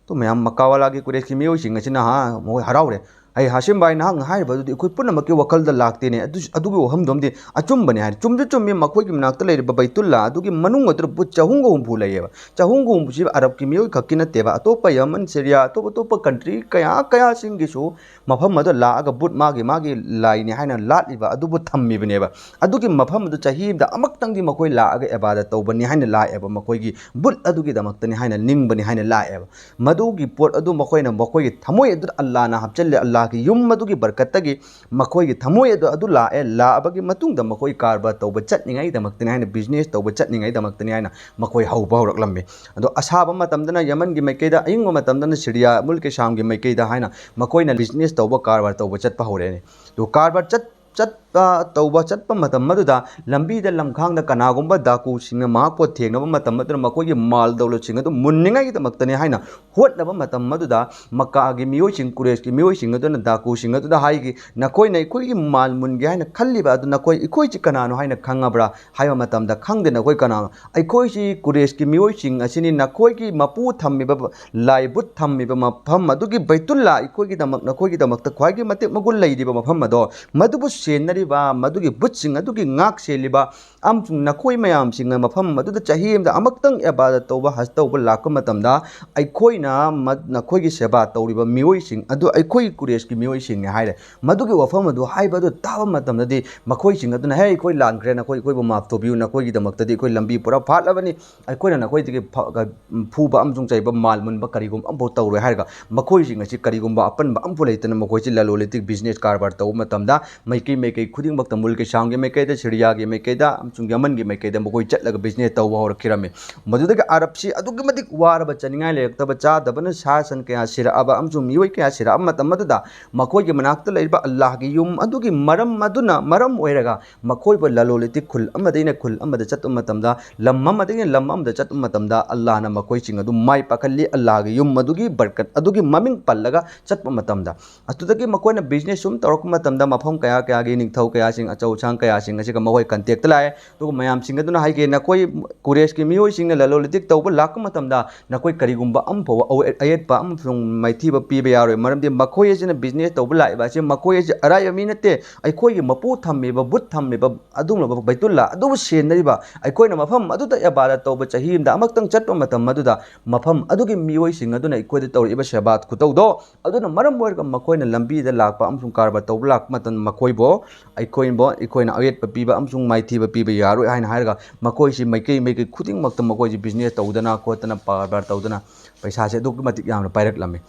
ꯑꯗꯨ ꯃꯌꯥꯝ ꯃꯀꯥꯋꯥꯂꯥꯒꯤ ꯀꯨꯔꯦꯁꯀꯤ ꯃꯤꯑꯣꯏꯁꯤꯡ ꯑꯁꯤꯅ, ꯍꯥ, ꯃꯈꯣꯏ ꯍꯔꯥꯎꯔꯦ꯫ ꯑꯩ ꯍꯥꯁꯤꯝ ꯚꯥꯏ, ꯅꯍꯥꯛꯅ ꯍꯥꯏꯔꯤꯕ ꯑꯗꯨꯗꯤ ꯑꯩꯈꯣꯏ ꯄꯨꯝꯅꯃꯛꯀꯤ ꯋꯥꯈꯜꯗ ꯂꯥꯛꯇꯦꯅꯦ꯫ ꯑꯗꯨ, ꯑꯗꯨꯒꯤ ꯋꯥꯐꯝꯗꯨ ꯑꯃꯗꯤ ꯑꯆꯨꯝꯕꯅꯤ ꯍꯥꯏ꯫ ꯆꯨꯝꯁꯨ ꯆꯨꯝꯃꯤ, ꯃꯈꯣꯏꯒꯤ ꯃꯅꯥꯛꯇ ꯂꯩꯔꯤꯕ ꯕꯩꯇꯨꯜꯂꯥ ꯑꯗꯨꯒꯤ ꯃꯅꯨꯡ ꯑꯗꯨꯗ ꯕꯨꯠ ꯆꯍꯨꯝꯒ ꯍꯨꯝꯐꯨ ꯂꯩꯌꯦꯕ꯫ ꯆꯍꯨꯝꯒ ꯍꯨꯝꯐꯨꯁꯤ ꯑꯔꯕꯀꯤ ꯃꯤꯑꯣꯏ ꯈꯛꯀꯤ ꯅꯠꯇꯦꯕ, ꯑꯇꯣꯞꯄ ꯌꯃꯟ, ꯁꯤꯔꯤꯌꯥ, ꯑꯇꯣꯞ ꯑꯇꯣꯞꯄ ꯀꯟꯇ꯭ꯔꯤ ꯀꯌꯥ ꯀꯌꯥꯁꯤꯡꯒꯤꯁꯨ ꯃꯐꯝ ꯑꯗꯨ ꯂꯥꯛꯑꯒ ꯕꯨꯠ ꯃꯥꯒꯤ ꯃꯥꯒꯤ ꯂꯥꯏꯅꯤ ꯍꯥꯏꯅ ꯂꯥꯠꯂꯤꯕ ꯑꯗꯨꯕꯨ ꯊꯝꯃꯤꯕꯅꯦꯕ꯫ ꯑꯗꯨꯒꯤ ꯃꯐꯝ ꯑꯗꯨ ꯆꯍꯤ ꯑꯃꯗ ꯑꯃꯨꯛꯇꯪꯗꯤ ꯃꯈꯣꯏ ꯂꯥꯛꯑꯒ ꯏꯕꯥꯗꯠ ꯇꯧꯕꯅꯤ ꯍꯥꯏꯅ ꯂꯥꯛꯑꯦꯕ, ꯃꯈꯣꯏꯒꯤ ꯕꯨꯠ ꯑꯗꯨꯒꯤꯗꯃꯛꯇꯅꯤ ꯍꯥꯏꯅ ꯅꯤꯡꯕꯅꯤ ꯍꯥꯏꯅ ꯂꯥꯛꯑꯦꯕ꯫ ꯃꯗꯨꯒꯤ ꯄꯣꯠ ꯑꯗꯨ ꯃꯈꯣꯏꯅ ꯃꯈꯣꯏꯒꯤ ꯊꯃꯣꯏ ꯑꯗꯨꯗ ꯑꯜꯂꯥꯅ ꯍꯥꯞꯆꯤꯜꯂꯦ, ꯑꯜꯂꯥꯒꯤ ꯌꯨꯝ ꯑꯗꯨꯒꯤ ꯕꯔꯀꯠꯇꯒꯤ ꯃꯈꯣꯏꯒꯤ ꯊꯃꯣꯏ ꯑꯗꯨ, ꯑꯗꯨ ꯂꯥꯛꯑꯦ, ꯂꯥꯛꯑꯕꯒꯤ ꯃꯇꯨꯡꯗ ꯃꯈꯣꯏ ꯀꯔꯕꯥꯔ ꯇꯧꯕ ꯆꯠꯅꯤꯡꯉꯥꯏꯗꯃꯛꯇꯅꯤ ꯍꯥꯏꯅ, ꯕꯤꯖꯤꯅꯦꯁ ꯇꯧꯕ ꯆꯠꯅꯤꯡꯉꯥꯏꯗꯃꯛꯇꯅꯤ ꯍꯥꯏꯅ ꯃꯈꯣꯏ ꯍꯧꯕ ꯍꯧꯔꯛꯂꯝꯃꯤ꯫ ꯑꯗꯣ ꯑꯁꯥꯕ ꯃꯇꯝꯗꯅ ꯌꯃꯟꯒꯤ ꯃꯥꯏꯀꯩꯗ, ꯑꯏꯪꯕ ꯃꯇꯝꯗꯅ ꯁꯤꯔꯤꯌꯥ, ꯃꯨꯜꯀꯤ ꯁꯥꯝꯒꯤ ꯃꯥꯏꯀꯩꯗ ꯍꯥꯏꯅ ꯃꯈꯣꯏꯅ ꯕꯤꯖꯤꯅꯦꯁ ꯇꯧꯕ, ꯀꯔꯕꯥꯔ ꯇꯧꯕ ꯆꯠꯄ ꯍꯧꯔꯛꯑꯦ꯫ ꯑꯗꯣ ꯀꯔꯕꯥꯔ ꯆꯠ ꯆꯠꯄ, ꯇꯧꯕ ꯆꯠꯄ ꯃꯇꯝ ꯑꯗꯨꯗ ꯂꯝꯕꯤꯗ ꯂꯝꯈꯥꯡꯗ ꯀꯅꯥꯒꯨꯝꯕ ꯗꯥꯀꯨꯁꯤꯡꯅ ꯃꯍꯥꯛꯄꯨ ꯊꯦꯡꯅꯕ ꯃꯇꯝ ꯑꯗꯨꯗ ꯃꯈꯣꯏꯒꯤ ꯃꯥꯜ ꯗꯧꯂꯠꯁꯤꯡ ꯑꯗꯨ ꯃꯨꯟꯅꯤꯡꯉꯥꯏꯒꯤꯗꯃꯛꯇꯅꯤ ꯍꯥꯏꯅ ꯍꯣꯠꯅꯕ ꯃꯇꯝ ꯑꯗꯨꯗ ꯃꯛꯀꯥꯒꯤ ꯃꯤꯑꯣꯏꯁꯤꯡ, ꯀꯨꯔꯦꯁꯀꯤ ꯃꯤꯑꯣꯏꯁꯤꯡ ꯑꯗꯨꯅ ꯗꯥꯀꯨꯁꯤꯡ ꯑꯗꯨꯗ ꯍꯥꯏꯈꯤ, "ꯅꯈꯣꯏꯅ ꯑꯩꯈꯣꯏꯒꯤ ꯃꯥꯜ ꯃꯨꯟꯒꯦ ꯍꯥꯏꯅ ꯈꯜꯂꯤꯕ ꯑꯗꯨ ꯅꯈꯣꯏ, ꯑꯩꯈꯣꯏꯁꯤ ꯀꯅꯥꯅꯣ ꯍꯥꯏꯅ ꯈꯪꯉꯕ꯭ꯔꯥ?" ꯍꯥꯏꯕ ꯃꯇꯝꯗ, "ꯈꯪꯗꯦ, ꯅꯈꯣꯏ ꯀꯅꯥꯅꯣ?" "ꯑꯩꯈꯣꯏꯁꯤ ꯀꯨꯔꯦꯁꯀꯤ ꯃꯤꯑꯣꯏꯁꯤꯡ ꯑꯁꯤꯅꯤ, ꯅꯈꯣꯏꯒꯤ ꯃꯄꯨ ꯊꯝꯃꯤꯕ ꯂꯥꯏꯕꯨꯠ ꯊꯝꯃꯤꯕ ꯃꯐꯝ ꯑꯗꯨꯒꯤ ꯕꯩꯇꯨꯜꯂꯥ ꯑꯩꯈꯣꯏꯒꯤꯗꯃꯛ, ꯅꯈꯣꯏꯒꯤꯗꯃꯛꯇ ꯈ꯭ꯋꯥꯏꯒꯤ ꯃꯇꯤꯛ ꯃꯒꯨꯟ ꯂꯩꯔꯤꯕ ꯃꯐꯝ ꯑꯗꯣ, ꯃꯗꯨꯕꯨ ꯁꯦꯟꯅꯔꯤꯕ, ꯃꯗꯨꯒꯤ ꯕꯨꯠꯁꯤꯡ ꯑꯗꯨꯒꯤ ꯉꯥꯛ ꯁꯦꯜꯂꯤꯕ, ꯑꯃꯁꯨꯡ ꯅꯈꯣꯏ ꯃꯌꯥꯝꯁꯤꯡꯅ ꯃꯐꯝ ꯑꯗꯨꯗ ꯆꯍꯤ ꯑꯃꯗ ꯑꯃꯨꯛꯇꯪ ꯏꯕꯥꯗꯠ ꯇꯧꯕ, ꯍꯖ ꯇꯧꯕ ꯂꯥꯛꯄ ꯃꯇꯝꯗ, ꯑꯩꯈꯣꯏꯅ ꯃ-, ꯅꯈꯣꯏꯒꯤ ꯁꯦꯕꯥ ꯇꯧꯔꯤꯕ ꯃꯤꯑꯣꯏꯁꯤꯡ ꯑꯗꯨ ꯑꯩꯈꯣꯏꯒꯤ ꯀꯨꯔꯦꯁꯀꯤ ꯃꯤꯑꯣꯏꯁꯤꯡꯅꯤ ꯍꯥꯏꯔꯦ꯫ ꯃꯗꯨꯒꯤ ꯋꯥꯐꯝ ꯑꯗꯨ ꯍꯥꯏꯕ ꯑꯗꯨ ꯇꯥꯕ ꯃꯇꯝꯗꯗꯤ, ꯃꯈꯣꯏꯁꯤꯡ ꯑꯗꯨꯅ, "ꯍꯦ, ꯑꯩꯈꯣꯏ ꯂꯥꯟꯈ꯭ꯔꯦ, ꯅꯈꯣꯏ ꯑꯩꯈꯣꯏꯕꯨ ꯃꯥꯐ ꯇꯧꯕꯤꯌꯨ, ꯅꯈꯣꯏꯒꯤꯗꯃꯛꯇꯗꯤ ꯑꯩꯈꯣꯏ ꯂꯝꯕꯤ ꯄꯨꯔꯥ ꯐꯥꯠꯂꯕꯅꯤ, ꯑꯩꯈꯣꯏꯅ ꯅꯈꯣꯏꯗꯒꯤ ꯐ-, ꯐꯨꯕ ꯑꯃꯁꯨꯡ ꯆꯩꯕ, ꯃꯥꯜ ꯃꯨꯟꯕ ꯀꯔꯤꯒꯨꯝꯕ ꯑꯃꯐꯥꯎ ꯇꯧꯔꯣꯏ" ꯍꯥꯏꯔꯒ, ꯃꯈꯣꯏꯁꯤꯡ ꯑꯁꯤ ꯀꯔꯤꯒꯨꯝꯕ ꯑꯄꯟꯕ ꯑꯃꯐꯥꯎ ꯂꯩꯇꯅ ꯃꯈꯣꯏꯁꯤ ꯂꯂꯣꯟ ꯏꯇꯤꯛ business ꯀꯔꯕꯥꯔ ꯇꯧꯕ ꯃꯇꯝꯗ, ꯃꯥꯏꯀꯩ ꯃꯥꯏꯀꯩ ꯈꯨꯗꯤꯡꯃꯛꯇ, ꯃꯨꯜꯀꯤ ꯁꯥꯝꯒꯤ ꯃꯥꯏꯀꯩꯗ, ꯁꯤꯔꯤꯌꯥꯒꯤ ꯃꯥꯏꯀꯩꯗ, ꯑꯃꯁꯨꯡ ꯌꯃꯟꯒꯤ ꯃꯥꯏꯀꯩꯗ ꯃꯈꯣꯏ ꯆꯠꯂꯒ business ꯇꯧꯕ ꯍꯧꯔꯛꯈꯤꯔꯝꯃꯤ꯫ ꯃꯗꯨꯗꯒꯤ ꯑꯔꯕꯁꯤ ꯑꯗꯨꯛꯀꯤ ꯃꯇꯤꯛ ꯋꯥꯔꯕ, ꯆꯥꯅꯤꯡꯉꯥꯏ ꯂꯩꯔꯛꯇꯕ, ꯆꯥꯗꯕꯅ ꯁꯥ ꯁꯟ ꯀꯌꯥ ꯁꯤꯔꯛꯑꯕ ꯑꯃꯁꯨꯡ ꯃꯤꯑꯣꯏ ꯀꯌꯥ ꯁꯤꯔꯛꯑꯕ ꯃꯇꯝ ꯑꯗꯨꯗ, ꯃꯈꯣꯏꯒꯤ ꯃꯅꯥꯛꯇ ꯂꯩꯔꯤꯕ ꯑꯜꯂꯥꯍꯒꯤ ꯌꯨꯝ ꯑꯗꯨꯒꯤ ꯃꯔꯝ ꯑꯗꯨꯅ ꯃꯔꯝ ꯑꯣꯏꯔꯒ, ꯃꯈꯣꯏꯕꯨ ꯂꯂꯣꯟ ꯏꯇꯤꯛ ꯈꯨꯜ ꯑꯃꯗꯒꯤꯅ ꯈꯨꯜ ꯑꯃꯗ ꯆꯠꯄ ꯃꯇꯝꯗ, ꯂꯝ ꯑꯃꯗꯒꯤꯅ ꯂꯝ ꯑꯃꯗ ꯆꯠꯄ ꯃꯇꯝꯗ, ꯑꯜꯂꯥꯍꯅ ꯃꯈꯣꯏꯁꯤꯡ ꯑꯗꯨ ꯃꯥꯏ ꯄꯥꯛꯍꯜꯂꯤ꯫ ꯑꯜꯂꯥꯍꯒꯤ ꯌꯨꯝ ꯑꯗꯨꯒꯤ ꯕꯔꯀꯠ ꯑꯗꯨꯒꯤ ꯃꯃꯤꯡ ꯄꯜꯂꯒ ꯆꯠꯄ ꯃꯇꯝꯗ, ꯑꯗꯨꯗꯒꯤ ꯃꯈꯣꯏꯅ business ꯁꯨꯝ ꯇꯧꯔꯛꯄ ꯃꯇꯝꯗ, ꯃꯐꯝ ꯀꯌꯥ ꯀꯌꯥꯒꯤ ꯅꯤꯡꯊꯧ ꯀꯌꯥꯁꯤꯡ, ꯑꯆꯧ ꯑꯁꯥꯡ ꯀꯌꯥꯁꯤꯡ ꯑꯁꯤꯒ ꯃꯈꯣꯏ contact ꯇ ꯂꯥꯛꯑꯦ꯫ ꯑꯗꯨꯒ ꯃꯌꯥꯝꯁꯤꯡ ꯑꯗꯨꯅ ꯍꯥꯏꯒꯦ, "ꯅꯈꯣꯏ ꯀꯨꯔꯦꯁꯀꯤ ꯃꯤꯑꯣꯏꯁꯤꯡꯅ ꯂꯂꯣꯟ ꯏꯇꯤꯛ ꯇꯧꯕ ꯂꯥꯛꯄ ꯃꯇꯝꯗ, ꯅꯈꯣꯏ ꯀꯔꯤꯒꯨꯝꯕ ꯑꯃꯐꯥꯎꯕ ꯑꯋ-, ꯑꯌꯦꯠꯄ ꯑꯃꯁꯨꯡ ꯃꯥꯏꯊꯤꯕ ꯄꯤꯕ ꯌꯥꯔꯣꯏ, ꯃꯔꯝꯗꯤ ꯃꯈꯣꯏ ꯑꯁꯤꯅ business ꯇꯧꯕ ꯂꯥꯛꯏꯕ ꯑꯁꯤ, ꯃꯈꯣꯏ ꯑꯁꯤ ꯑꯔꯥꯏꯕ ꯃꯤ ꯅꯠꯇꯦ꯫ ꯑꯩꯈꯣꯏꯒꯤ ꯃꯄꯨ ꯊꯝꯃꯤꯕ, ꯕꯨꯠ ꯊꯝꯃꯤꯕ, ꯑꯗꯨꯒꯨꯝꯂꯕ ꯕꯩꯇꯨꯜꯂꯥ ꯑꯗꯨꯕꯨ ꯁꯦꯟꯅꯔꯤꯕ, ꯑꯩꯈꯣꯏꯅ ꯃꯐꯝ ꯑꯗꯨꯗ ꯏꯕꯥꯗꯠ ꯇꯧꯕ ꯆꯍꯤ ꯑꯃꯗ ꯑꯃꯨꯛꯇꯪ ꯆꯠꯄ ꯃꯇꯝ ꯑꯗꯨꯗ, ꯃꯐꯝ ꯑꯗꯨꯒꯤ ꯃꯤꯑꯣꯏꯁꯤꯡ ꯑꯗꯨꯅ ꯑꯩꯈꯣꯏꯗ ꯇꯧꯔꯛꯏꯕ ꯁꯦꯕꯥ ꯈꯨꯇꯧꯗꯣ, ꯑꯗꯨꯅ ꯃꯔꯝ ꯑꯣꯏꯔꯒ ꯃꯈꯣꯏꯅ ꯂꯝꯕꯤꯗ ꯂꯥꯛꯄ ꯑꯃꯁꯨꯡ ꯀꯔꯕꯥꯔ ꯇꯧꯕ ꯂꯥꯛꯄ ꯃꯇꯝꯗ, ꯃꯈꯣꯏꯕꯨ ꯑꯩꯈꯣꯏꯕꯨ, ꯑꯩꯈꯣꯏꯅ ꯑꯋꯦꯠꯄ ꯄꯤꯕ ꯑꯃꯁꯨꯡ ꯃꯥꯏꯊꯤꯕ ꯄꯤꯕ ꯌꯥꯔꯣꯏ" ꯍꯥꯏꯅ ꯍꯥꯏꯔꯒ, ꯃꯈꯣꯏꯁꯤ ꯃꯥꯏꯀꯩ ꯃꯥꯏꯀꯩ ꯈꯨꯗꯤꯡꯃꯛꯇ ꯃꯈꯣꯏꯁꯤ business ꯇꯧꯗꯅ ꯈꯣꯠꯇꯅ, ꯀꯔꯕꯥꯔ ꯇꯧꯗꯅ ꯄꯩꯁꯥꯁꯦ ꯑꯗꯨꯛꯀꯤ ꯃꯇꯤꯛ ꯌꯥꯝꯅ ꯄꯥꯏꯔꯛꯂꯝꯃꯤ꯫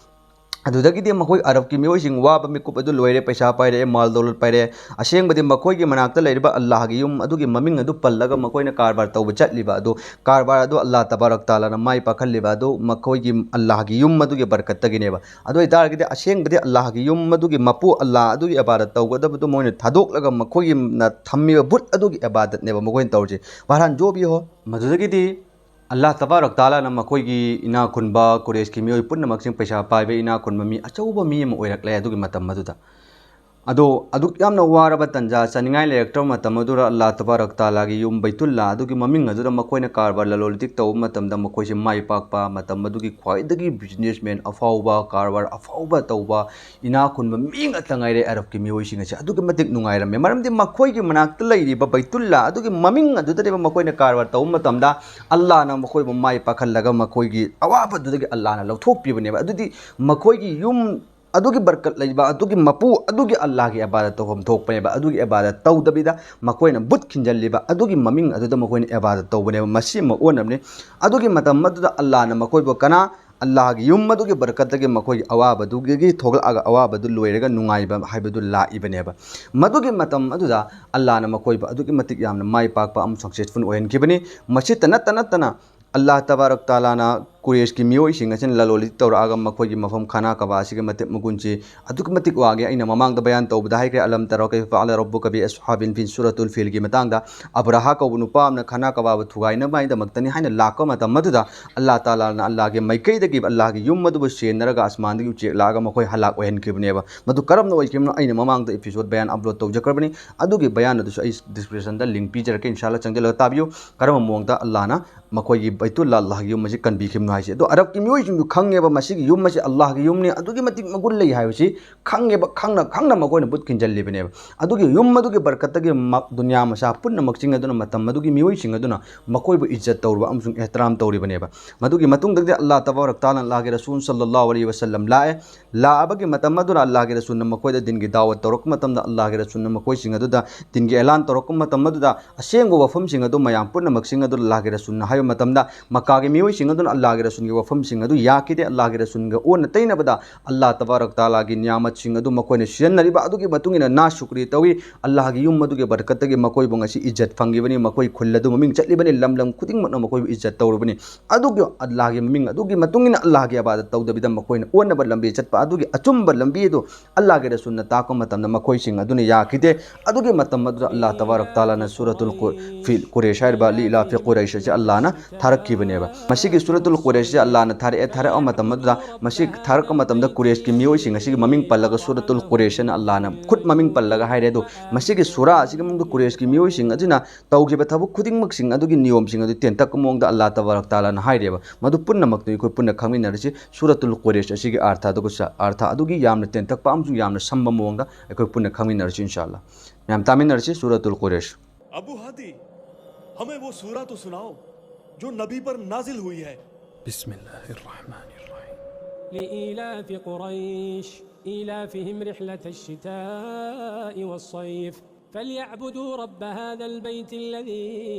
ꯑꯗꯨꯗꯒꯤꯗꯤ ꯃꯈꯣꯏ ꯑꯔꯕꯀꯤ ꯃꯤꯑꯣꯏꯁꯤꯡ ꯋꯥꯕ ꯃꯤꯀꯨꯞ ꯑꯗꯨ ꯂꯣꯏꯔꯦ, ꯄꯩꯁꯥ ꯄꯥꯏꯔꯛꯑꯦ, ꯃꯥꯜ ꯗꯧꯂꯠ ꯄꯥꯏꯔꯛꯑꯦ꯫ ꯑꯁꯦꯡꯕꯗꯤ ꯃꯈꯣꯏꯒꯤ ꯃꯅꯥꯛꯇ ꯂꯩꯔꯤꯕ ꯑꯜꯂꯥꯍꯒꯤ ꯌꯨꯝ ꯑꯗꯨꯒꯤ ꯃꯃꯤꯡ ꯑꯗꯨ ꯄꯜꯂꯒ ꯃꯈꯣꯏꯅ ꯀꯔꯕꯥꯔ ꯇꯧꯕ ꯆꯠꯂꯤꯕ ꯑꯗꯨ, ꯀꯔꯕꯥꯔ ꯑꯗꯨ ꯑꯜꯂꯥꯍ ꯇꯕꯥꯔꯛ ꯇꯥꯂꯥꯅ ꯃꯥꯏ ꯄꯥꯛꯍꯜꯂꯤꯕ ꯑꯗꯨ ꯃꯈꯣꯏꯒꯤ ꯑꯜꯂꯥꯍꯒꯤ ꯌꯨꯝ ꯑꯗꯨꯒꯤ ꯕꯔꯀꯠꯇꯒꯤꯅꯦꯕ꯫ ꯑꯗꯨ ꯑꯣꯏꯇꯥꯔꯒꯗꯤ ꯑꯁꯦꯡꯕꯗꯤ ꯑꯜꯂꯥꯍꯒꯤ ꯌꯨꯝ ꯑꯗꯨꯒꯤ ꯃꯄꯨ, ꯑꯜꯂꯥꯍ ꯑꯗꯨꯒꯤ ꯏꯕꯥꯗꯠ ꯇꯧꯒꯗꯕꯗꯨ ꯃꯣꯏꯅ ꯊꯥꯗꯣꯛꯂꯒ ꯃꯈꯣꯏꯒꯤꯅ ꯊꯝꯃꯤꯕ ꯕꯨꯠ ꯑꯗꯨꯒꯤ ꯏꯕꯥꯗꯠꯅꯦꯕ ꯃꯈꯣꯏꯅ ꯇꯧꯔꯤꯁꯦ꯫ ꯕꯍꯔꯍꯥꯟ ꯖꯣ ꯚꯤ ꯍꯣ, ꯃꯗꯨꯗꯒꯤꯗꯤ ꯑꯜꯂꯥꯍ ꯇꯕꯥꯔꯛ ꯇꯥꯂꯥꯅ ꯃꯈꯣꯏꯒꯤ ꯏꯅꯥꯛ ꯈꯨꯟꯕ ꯀꯨꯔꯦꯁꯀꯤ ꯃꯤꯑꯣꯏ ꯄꯨꯝꯅꯃꯛꯁꯤꯡ, ꯄꯩꯁꯥ ꯄꯥꯏꯕ ꯏꯅꯥꯛ ꯈꯨꯟꯕ ꯃꯤ ꯑꯆꯧꯕ ꯃꯤ ꯑꯃ ꯑꯣꯏꯔꯛꯂꯦ ꯑꯗꯨꯒꯤ ꯃꯇꯝ ꯑꯗꯨꯗ꯫ ꯑꯗꯣ ꯑꯗꯨꯛ ꯌꯥꯝꯅ ꯋꯥꯔꯕ ꯇꯟꯖꯥ, ꯆꯥꯅꯤꯡꯉꯥꯏ ꯂꯩꯔꯛꯇ꯭ꯔꯕ ꯃꯇꯝ ꯑꯗꯨꯗ ꯑꯜꯂꯥꯍ ꯇꯕꯥꯔꯛ ꯇꯥꯂꯥꯒꯤ ꯌꯨꯝ ꯕꯩꯇꯨꯜꯂꯥ ꯑꯗꯨꯒꯤ ꯃꯃꯤꯡ ꯑꯗꯨꯗ ꯃꯈꯣꯏꯅ ꯀꯔꯕꯥꯔ ꯂꯂꯣꯟ ꯏꯇꯤꯛ ꯇꯧꯕ ꯃꯇꯝꯗ ꯃꯈꯣꯏꯁꯦ ꯃꯥꯏ ꯄꯥꯛꯄ, ꯃꯇꯝ ꯑꯗꯨꯒꯤ ꯈ꯭ꯋꯥꯏꯗꯒꯤ businessman ꯑꯐꯥꯎꯕ, ꯀꯔꯕꯥꯔ ꯑꯐꯥꯎꯕ ꯇꯧꯕ, ꯏꯅꯥꯛ ꯈꯨꯟꯕ ꯃꯤ ꯉꯥꯛꯇ ꯉꯥꯏꯔꯦ ꯑꯔꯕꯀꯤ ꯃꯤꯑꯣꯏꯁꯤꯡ ꯑꯁꯦ꯫ ꯑꯗꯨꯛꯀꯤ ꯃꯇꯤꯛ ꯅꯨꯡꯉꯥꯏꯔꯝꯃꯦ, ꯃꯔꯝꯗꯤ ꯃꯈꯣꯏꯒꯤ ꯃꯅꯥꯛꯇ ꯂꯩꯔꯤꯕ ꯕꯩꯇꯨꯜꯂꯥ ꯑꯗꯨꯒꯤ ꯃꯃꯤꯡ ꯑꯗꯨꯗꯅꯦꯕ ꯃꯈꯣꯏꯅ ꯀꯔꯕꯥꯔ ꯇꯧꯕ ꯃꯇꯝꯗ ꯑꯜꯂꯥꯍꯅ ꯃꯈꯣꯏꯕꯨ ꯃꯥꯏ ꯄꯥꯛꯍꯜꯂꯒ ꯃꯈꯣꯏꯒꯤ ꯑꯋꯥꯕꯗꯨꯗꯒꯤ ꯑꯜꯂꯥꯍꯅ ꯂꯧꯊꯣꯛꯄꯤꯕꯅꯦꯕ꯫ ꯑꯗꯨꯗꯤ ꯃꯈꯣꯏꯒꯤ ꯌꯨꯝ ꯑꯗꯨꯒꯤ ꯕꯔꯀꯠ ꯂꯩꯕ, ꯑꯗꯨꯒꯤ ꯃꯄꯨ ꯑꯗꯨꯒꯤ ꯑꯜꯂꯥꯍꯒꯤ ꯏꯕꯥꯗꯠ ꯇꯧꯐꯝ ꯊꯣꯛꯄꯅꯦꯕ꯫ ꯑꯗꯨꯒꯤ ꯏꯕꯥꯗꯠ ꯇꯧꯗꯕꯤꯗ ꯃꯈꯣꯏꯅ ꯕꯨꯠ ꯈꯤꯟꯖꯜꯂꯤꯕ ꯑꯗꯨꯒꯤ ꯃꯃꯤꯡ ꯑꯗꯨꯗ ꯃꯈꯣꯏꯅ ꯏꯕꯥꯗꯠ ꯇꯧꯕꯅꯦꯕ꯫ ꯃꯁꯤ ꯑꯃ ꯑꯣꯟꯅꯕꯅꯤ꯫ ꯑꯗꯨꯒꯤ ꯃꯇꯝ ꯑꯗꯨꯗ ꯑꯜꯂꯥꯍꯅ ꯃꯈꯣꯏꯕꯨ ꯀꯅꯥ? ꯑꯜꯂꯥꯍꯒꯤ ꯌꯨꯝ ꯑꯗꯨꯒꯤ ꯕꯔꯀꯠꯇꯒꯤ ꯃꯈꯣꯏꯒꯤ ꯑꯋꯥꯕꯗꯨꯒꯤ ꯊꯣꯛꯂꯛꯑꯒ ꯑꯋꯥꯕꯗꯨ ꯂꯣꯏꯔꯒ ꯅꯨꯡꯉꯥꯏꯕ ꯍꯥꯏꯕꯗꯨ ꯂꯥꯛꯏꯕꯅꯦꯕ꯫ ꯃꯗꯨꯒꯤ ꯃꯇꯝ ꯑꯗꯨꯗ ꯑꯜꯂꯥꯍꯅ ꯃꯈꯣꯏꯕꯨ ꯑꯗꯨꯛꯀꯤ ꯃꯇꯤꯛ ꯌꯥꯝꯅ ꯃꯥꯏ ꯄꯥꯛꯄ ꯑꯃꯁꯨꯡ successful ꯑꯣꯏꯍꯟꯈꯤꯕꯅꯤ꯫ ꯃꯁꯤꯇ ꯅꯠꯇ ꯅꯠꯇꯅ ꯑꯜꯂꯥꯍ ꯇꯕꯥꯔꯛ ꯇꯥꯂꯥꯅ ꯀꯨꯔꯦꯁꯀꯤ ꯃꯤꯑꯣꯏꯁꯤꯡ ꯑꯁꯤꯅ ꯂꯂꯣꯟ ꯏꯇꯤꯛ ꯇꯧꯔꯛꯑꯒ ꯃꯈꯣꯏꯒꯤ ꯃꯐꯝ ꯈꯥꯅꯥ ꯀꯕꯥ ꯑꯁꯤꯒꯤ ꯃꯇꯤꯛ ꯃꯒꯨꯟꯁꯤ ꯑꯗꯨꯛꯀꯤ ꯃꯇꯤꯛ ꯋꯥꯡꯉꯦ꯫ ꯑꯩꯅ ꯃꯃꯥꯡꯗ ꯕꯌꯥꯟ ꯇꯧꯕꯗ ꯍꯥꯏꯈ꯭ꯔꯦ, "ꯑꯂꯝ ꯇꯔꯥ ꯀꯩꯐ ꯐꯑꯂ ꯔꯕꯨꯀ ꯕꯤ ꯑꯁꯍꯥꯕꯤꯜ ꯐꯤꯜ" ꯁꯨꯔꯥꯇꯨꯜ ꯐꯤꯜꯒꯤ ꯃꯇꯥꯡꯗ꯫ ꯑꯕ꯭ꯔꯥꯍꯥ ꯀꯧꯕ ꯅꯨꯄꯥ ꯑꯃꯅ ꯈꯥꯅꯥ ꯀꯕꯥꯕꯨ ꯊꯨꯒꯥꯏꯅꯕꯒꯤꯗꯃꯛꯇꯅꯤ ꯍꯥꯏꯅ ꯂꯥꯛꯄ ꯃꯇꯝ ꯑꯗꯨꯗ ꯑꯜꯂꯥꯍ ꯇꯥꯂꯥꯅ ꯑꯜꯂꯥꯍꯒꯤ ꯃꯥꯏꯀꯩꯗꯒꯤ ꯑꯜꯂꯥꯍꯒꯤ ꯌꯨꯝ ꯑꯗꯨꯕꯨ ꯁꯦꯟꯅꯔꯒ ꯑꯁꯃꯥꯟꯗꯒꯤ ꯎꯆꯦꯛ ꯂꯥꯛꯑꯒ ꯃꯈꯣꯏ ꯍꯂꯥꯛ ꯑꯣꯏꯍꯟꯈꯤꯕꯅꯦꯕ꯫ ꯃꯗꯨ ꯀꯔꯝꯅ ꯑꯣꯏꯈꯤꯕꯅꯣ ꯑꯩꯅ ꯃꯃꯥꯡꯗ episode ꯕꯌꯥꯟ upload ꯇꯧꯖꯈ꯭ꯔꯕꯅꯤ꯫ ꯑꯗꯨꯒꯤ ꯕꯌꯥꯟ ꯑꯗꯨꯁꯨ ꯑꯩ description ꯗ link ꯄꯤꯖꯔꯛꯀꯦ, ꯏꯟꯁꯥꯜꯂꯥꯍ ꯆꯪꯁꯤꯜꯂꯒ ꯇꯥꯕꯤꯌꯨ꯫ ꯀꯔꯝꯕ ꯃꯑꯣꯡꯗ ꯑꯜꯂꯥꯍꯅ ꯃꯈꯣꯏꯒꯤ ꯕꯩꯇꯨꯜꯂꯥ ꯑꯜꯂꯥꯍꯒꯤ ꯌꯨꯝ ꯑꯁꯤ ꯀꯟꯕꯤꯈꯤꯕꯅꯣ ꯍꯥꯏꯁꯦ꯫ ꯑꯗꯣ ꯑꯔꯕꯀꯤ ꯃꯤꯑꯣꯏꯁꯤꯡꯁꯨ ꯈꯪꯉꯦꯕ ꯃꯁꯤꯒꯤ ꯌꯨꯝ ꯑꯁꯤ ꯑꯜꯂꯥꯍꯒꯤ ꯌꯨꯝꯅꯤ, ꯑꯗꯨꯛꯀꯤ ꯃꯇꯤꯛ ꯃꯒꯨꯟ ꯂꯩ ꯍꯥꯏꯕꯁꯤ ꯈꯪꯉꯦꯕ꯫ ꯈꯪꯅ ꯈꯪꯅ ꯃꯈꯣꯏꯅ ꯕꯨꯠ ꯈꯤꯟꯖꯜꯂꯤꯕꯅꯦꯕ꯫ ꯑꯗꯨꯒꯤ ꯌꯨꯝ ꯑꯗꯨꯒꯤ ꯕꯔꯀꯠꯇꯒꯤ ꯃ-, ꯗꯨꯅꯤꯌꯥ ꯃꯆꯥ ꯄꯨꯝꯅꯃꯛꯁꯤꯡ ꯑꯗꯨꯅ, ꯃꯇꯝ ꯑꯗꯨꯒꯤ ꯃꯤꯑꯣꯏꯁꯤꯡ ꯑꯗꯨꯅ ꯃꯈꯣꯏꯕꯨ ꯏꯖꯠ ꯇꯧꯔꯨꯕ ꯑꯃꯁꯨꯡ ꯏꯍꯇꯤꯔꯥꯝ ꯇꯧꯔꯤꯕꯅꯦꯕ꯫ ꯃꯗꯨꯒꯤ ꯃꯇꯨꯡꯗꯒꯤꯗꯤ ꯑꯜꯂꯥꯍ ꯇꯕꯥꯔꯛ ꯇꯥꯂꯥ ꯑꯜꯂꯥꯍꯒꯤ ꯔꯁꯨꯜ ꯁꯜꯂꯜꯂꯥꯍꯨ ꯑꯂꯩꯍꯤ ꯋꯁꯜꯂꯝ ꯂꯥꯛꯑꯦ꯫ ꯂꯥꯛꯑꯕꯒꯤ ꯃꯇꯝ ꯑꯗꯨꯗ ꯑꯜꯂꯥꯍꯒꯤ ꯔꯁꯨꯜꯅ ꯃꯈꯣꯏꯗ ꯗꯤꯟꯒꯤ ꯗꯥꯋꯠ ꯇꯧꯔꯛꯄ ꯃꯇꯝꯗ, ꯑꯜꯂꯥꯍꯒꯤ ꯔꯁꯨꯜꯅ ꯃꯈꯣꯏꯁꯤꯡ ꯑꯗꯨꯗ ꯗꯤꯟꯒꯤ ꯑꯦꯂꯥꯟ ꯇꯧꯔꯛꯄ ꯃꯇꯝ ꯑꯗꯨꯗ, ꯑꯁꯦꯡꯕ ꯋꯥꯐꯝꯁꯤꯡ ꯑꯗꯨ ꯃꯌꯥꯝ ꯄꯨꯝꯅꯃꯛꯁꯤꯡ ꯑꯗꯨ ꯑꯜꯂꯥꯍꯒꯤ ꯔꯁꯨꯜꯅ ꯍꯥꯏꯕ ꯃꯇꯝꯗ, ꯃꯛꯀꯥꯒꯤ ꯃꯤꯑꯣꯏꯁꯤꯡ ꯑꯗꯨꯅ ꯑꯜꯂꯥꯍꯒꯤ ꯔꯁꯨꯜꯒꯤ ꯋꯥꯐꯝꯁꯤꯡ ꯑꯗꯨ ꯌꯥꯈꯤꯗꯦ꯫ ꯑꯜꯂꯥꯍꯒꯤ ꯔꯁꯨꯜꯒ ꯑꯣꯟꯅ ꯇꯩꯅꯕꯗ ꯑꯜꯂꯥꯍ ꯇꯕꯥꯔꯛ ꯇꯥꯂꯥꯒꯤ ꯅꯤꯌꯥꯃꯠꯁꯤꯡ ꯑꯗꯨ ꯃꯈꯣꯏꯅ ꯁꯤꯖꯤꯟꯅꯔꯤꯕ ꯑꯗꯨꯒꯤ ꯃꯇꯨꯡ ꯏꯟꯅ ꯅꯥꯁꯨꯀ꯭ꯔꯤ ꯇꯧꯏ꯫ ꯑꯜꯂꯥꯍꯒꯤ ꯌꯨꯝ ꯑꯗꯨꯒꯤ ꯕꯔꯀꯠꯇꯒꯤ ꯃꯈꯣꯏꯕꯨ ꯉꯁꯤ ꯏꯖꯠ ꯐꯪꯉꯤꯕꯅꯤ, ꯃꯈꯣꯏ ꯈꯨꯜ ꯑꯗꯨ ꯃꯃꯤꯡ ꯆꯠꯂꯤꯕꯅꯤ, ꯂꯝ ꯂꯝ ꯈꯨꯗꯤꯡꯃꯛꯅ ꯃꯈꯣꯏꯕꯨ ꯏꯖꯠ ꯇꯧꯔꯕꯅꯤ꯫ ꯑꯗꯨꯒꯤ ꯑꯜꯂꯥꯍꯒꯤ ꯃꯃꯤꯡ ꯑꯗꯨꯒꯤ ꯃꯇꯨꯡ ꯏꯟꯅ ꯑꯜꯂꯥꯍꯒꯤ ꯏꯕꯥꯗꯠ ꯇꯧꯗꯕꯤꯗ ꯃꯈꯣꯏꯅ ꯑꯣꯟꯅꯕ ꯂꯝꯕꯤ ꯆꯠꯄ ꯑꯗꯨꯒꯤ ꯑꯆꯨꯝꯕ ꯂꯝꯕꯤ ꯑꯗꯨ ꯑꯜꯂꯥꯍꯒꯤ ꯔꯁꯨꯜꯅ ꯇꯥꯛꯄ ꯃꯇꯝꯗ ꯃꯈꯣꯏꯁꯤꯡ ꯑꯗꯨꯅ ꯌꯥꯈꯤꯗꯦ꯫ ꯑꯗꯨꯒꯤ ꯃꯇꯝ ꯑꯗꯨꯗ ꯑꯜꯂꯥꯍ ꯇꯕꯥꯔꯛ ꯇꯥꯂꯥꯅ ꯁꯨꯔꯥꯇꯨꯜ ꯀꯨ-, ꯐꯤꯜ, ꯀꯨꯔꯦꯁ ꯍꯥꯏꯔꯤꯕ ꯂꯤꯏꯂꯥꯐꯤ ꯀꯨꯔꯩꯁ ꯑꯁꯤ ꯑꯜꯂꯥꯍꯅ ꯊꯥꯔꯛꯈꯤꯕꯅꯦꯕ꯫ ꯃꯁꯤꯒꯤ ꯁꯨꯔꯥꯇꯨꯜ ꯀꯨꯔꯩꯁ ꯀꯨꯔꯦꯁꯁꯤ ꯑꯜꯂꯥꯅ ꯊꯥꯔꯛꯑꯦ꯫ ꯊꯥꯔꯛꯄ ꯃꯇꯝ ꯑꯗꯨꯗ, ꯃꯁꯤ ꯊꯥꯔꯛꯄ ꯃꯇꯝꯗ ꯀꯨꯔꯦꯁꯀꯤ ꯃꯤꯑꯣꯏꯁꯤꯡ ꯑꯁꯤꯒꯤ ꯃꯃꯤꯡ ꯄꯜꯂꯒ ꯁꯨꯔꯇꯨꯜ ꯀꯨꯔꯦꯁ ꯍꯥꯏꯅ ꯑꯜꯂꯥꯅ ꯈꯨꯠ ꯃꯃꯤꯡ ꯄꯜꯂꯒ ꯍꯥꯏꯔꯦ꯫ ꯑꯗꯣ ꯃꯁꯤꯒꯤ ꯁꯨꯔꯥ ꯑꯁꯤꯒꯤ ꯃꯅꯨꯡꯗ ꯀꯨꯔꯦꯁꯀꯤ ꯃꯤꯑꯣꯏꯁꯤꯡ ꯑꯗꯨꯅ ꯇꯧꯈꯤꯕ ꯊꯕꯛ ꯈꯨꯗꯤꯡꯃꯛꯁꯤꯡ ꯑꯗꯨꯒꯤ ꯅꯤꯌꯣꯝꯁꯤꯡ ꯑꯗꯨ ꯇꯦꯟꯇꯛꯄ ꯃꯑꯣꯡꯗ ꯑꯜꯂꯥ ꯇꯕꯥꯔꯛ ꯇꯥꯂꯥꯅ ꯍꯥꯏꯔꯦꯕ꯫ ꯃꯗꯨ ꯄꯨꯝꯅꯃꯛꯇꯨ ꯑꯩꯈꯣꯏ ꯄꯨꯟꯅ ꯈꯪꯃꯤꯟꯅꯔꯁꯤ꯫ ꯁꯨꯔꯇꯨꯜ ꯀꯨꯔꯦꯁ ꯑꯁꯤꯒꯤ ꯑꯥꯔꯊ ꯑꯗꯨꯒ ꯁ-, ꯑꯥꯔꯊ ꯑꯗꯨꯒꯤ ꯌꯥꯝꯅ ꯇꯦꯟꯇꯛꯄ ꯑꯃꯁꯨꯡ ꯌꯥꯝꯅ ꯁꯝꯕ ꯃꯑꯣꯡꯗ ꯑꯩꯈꯣꯏ ꯄꯨꯟꯅ ꯈꯪꯃꯤꯟꯅꯔꯁꯤ ꯏꯟꯁꯥ ꯑꯜꯂꯥ꯫ ꯃꯌꯥꯝ ꯇꯥꯃꯤꯟꯅꯔꯁꯤ ꯁꯨꯔꯇꯨꯜ ꯀꯨꯔꯦꯁ꯫ ابو ہادی، ہمیں وہ سورہ تو سناؤ جو نبی پر نازل ہوئی ہے۔ بسم اللہ الرحمن الرحیم۔ لإيلاف قريش إيلافهم رحلة الشتاء والصيف فليعبدوا رب هذا البيت الذي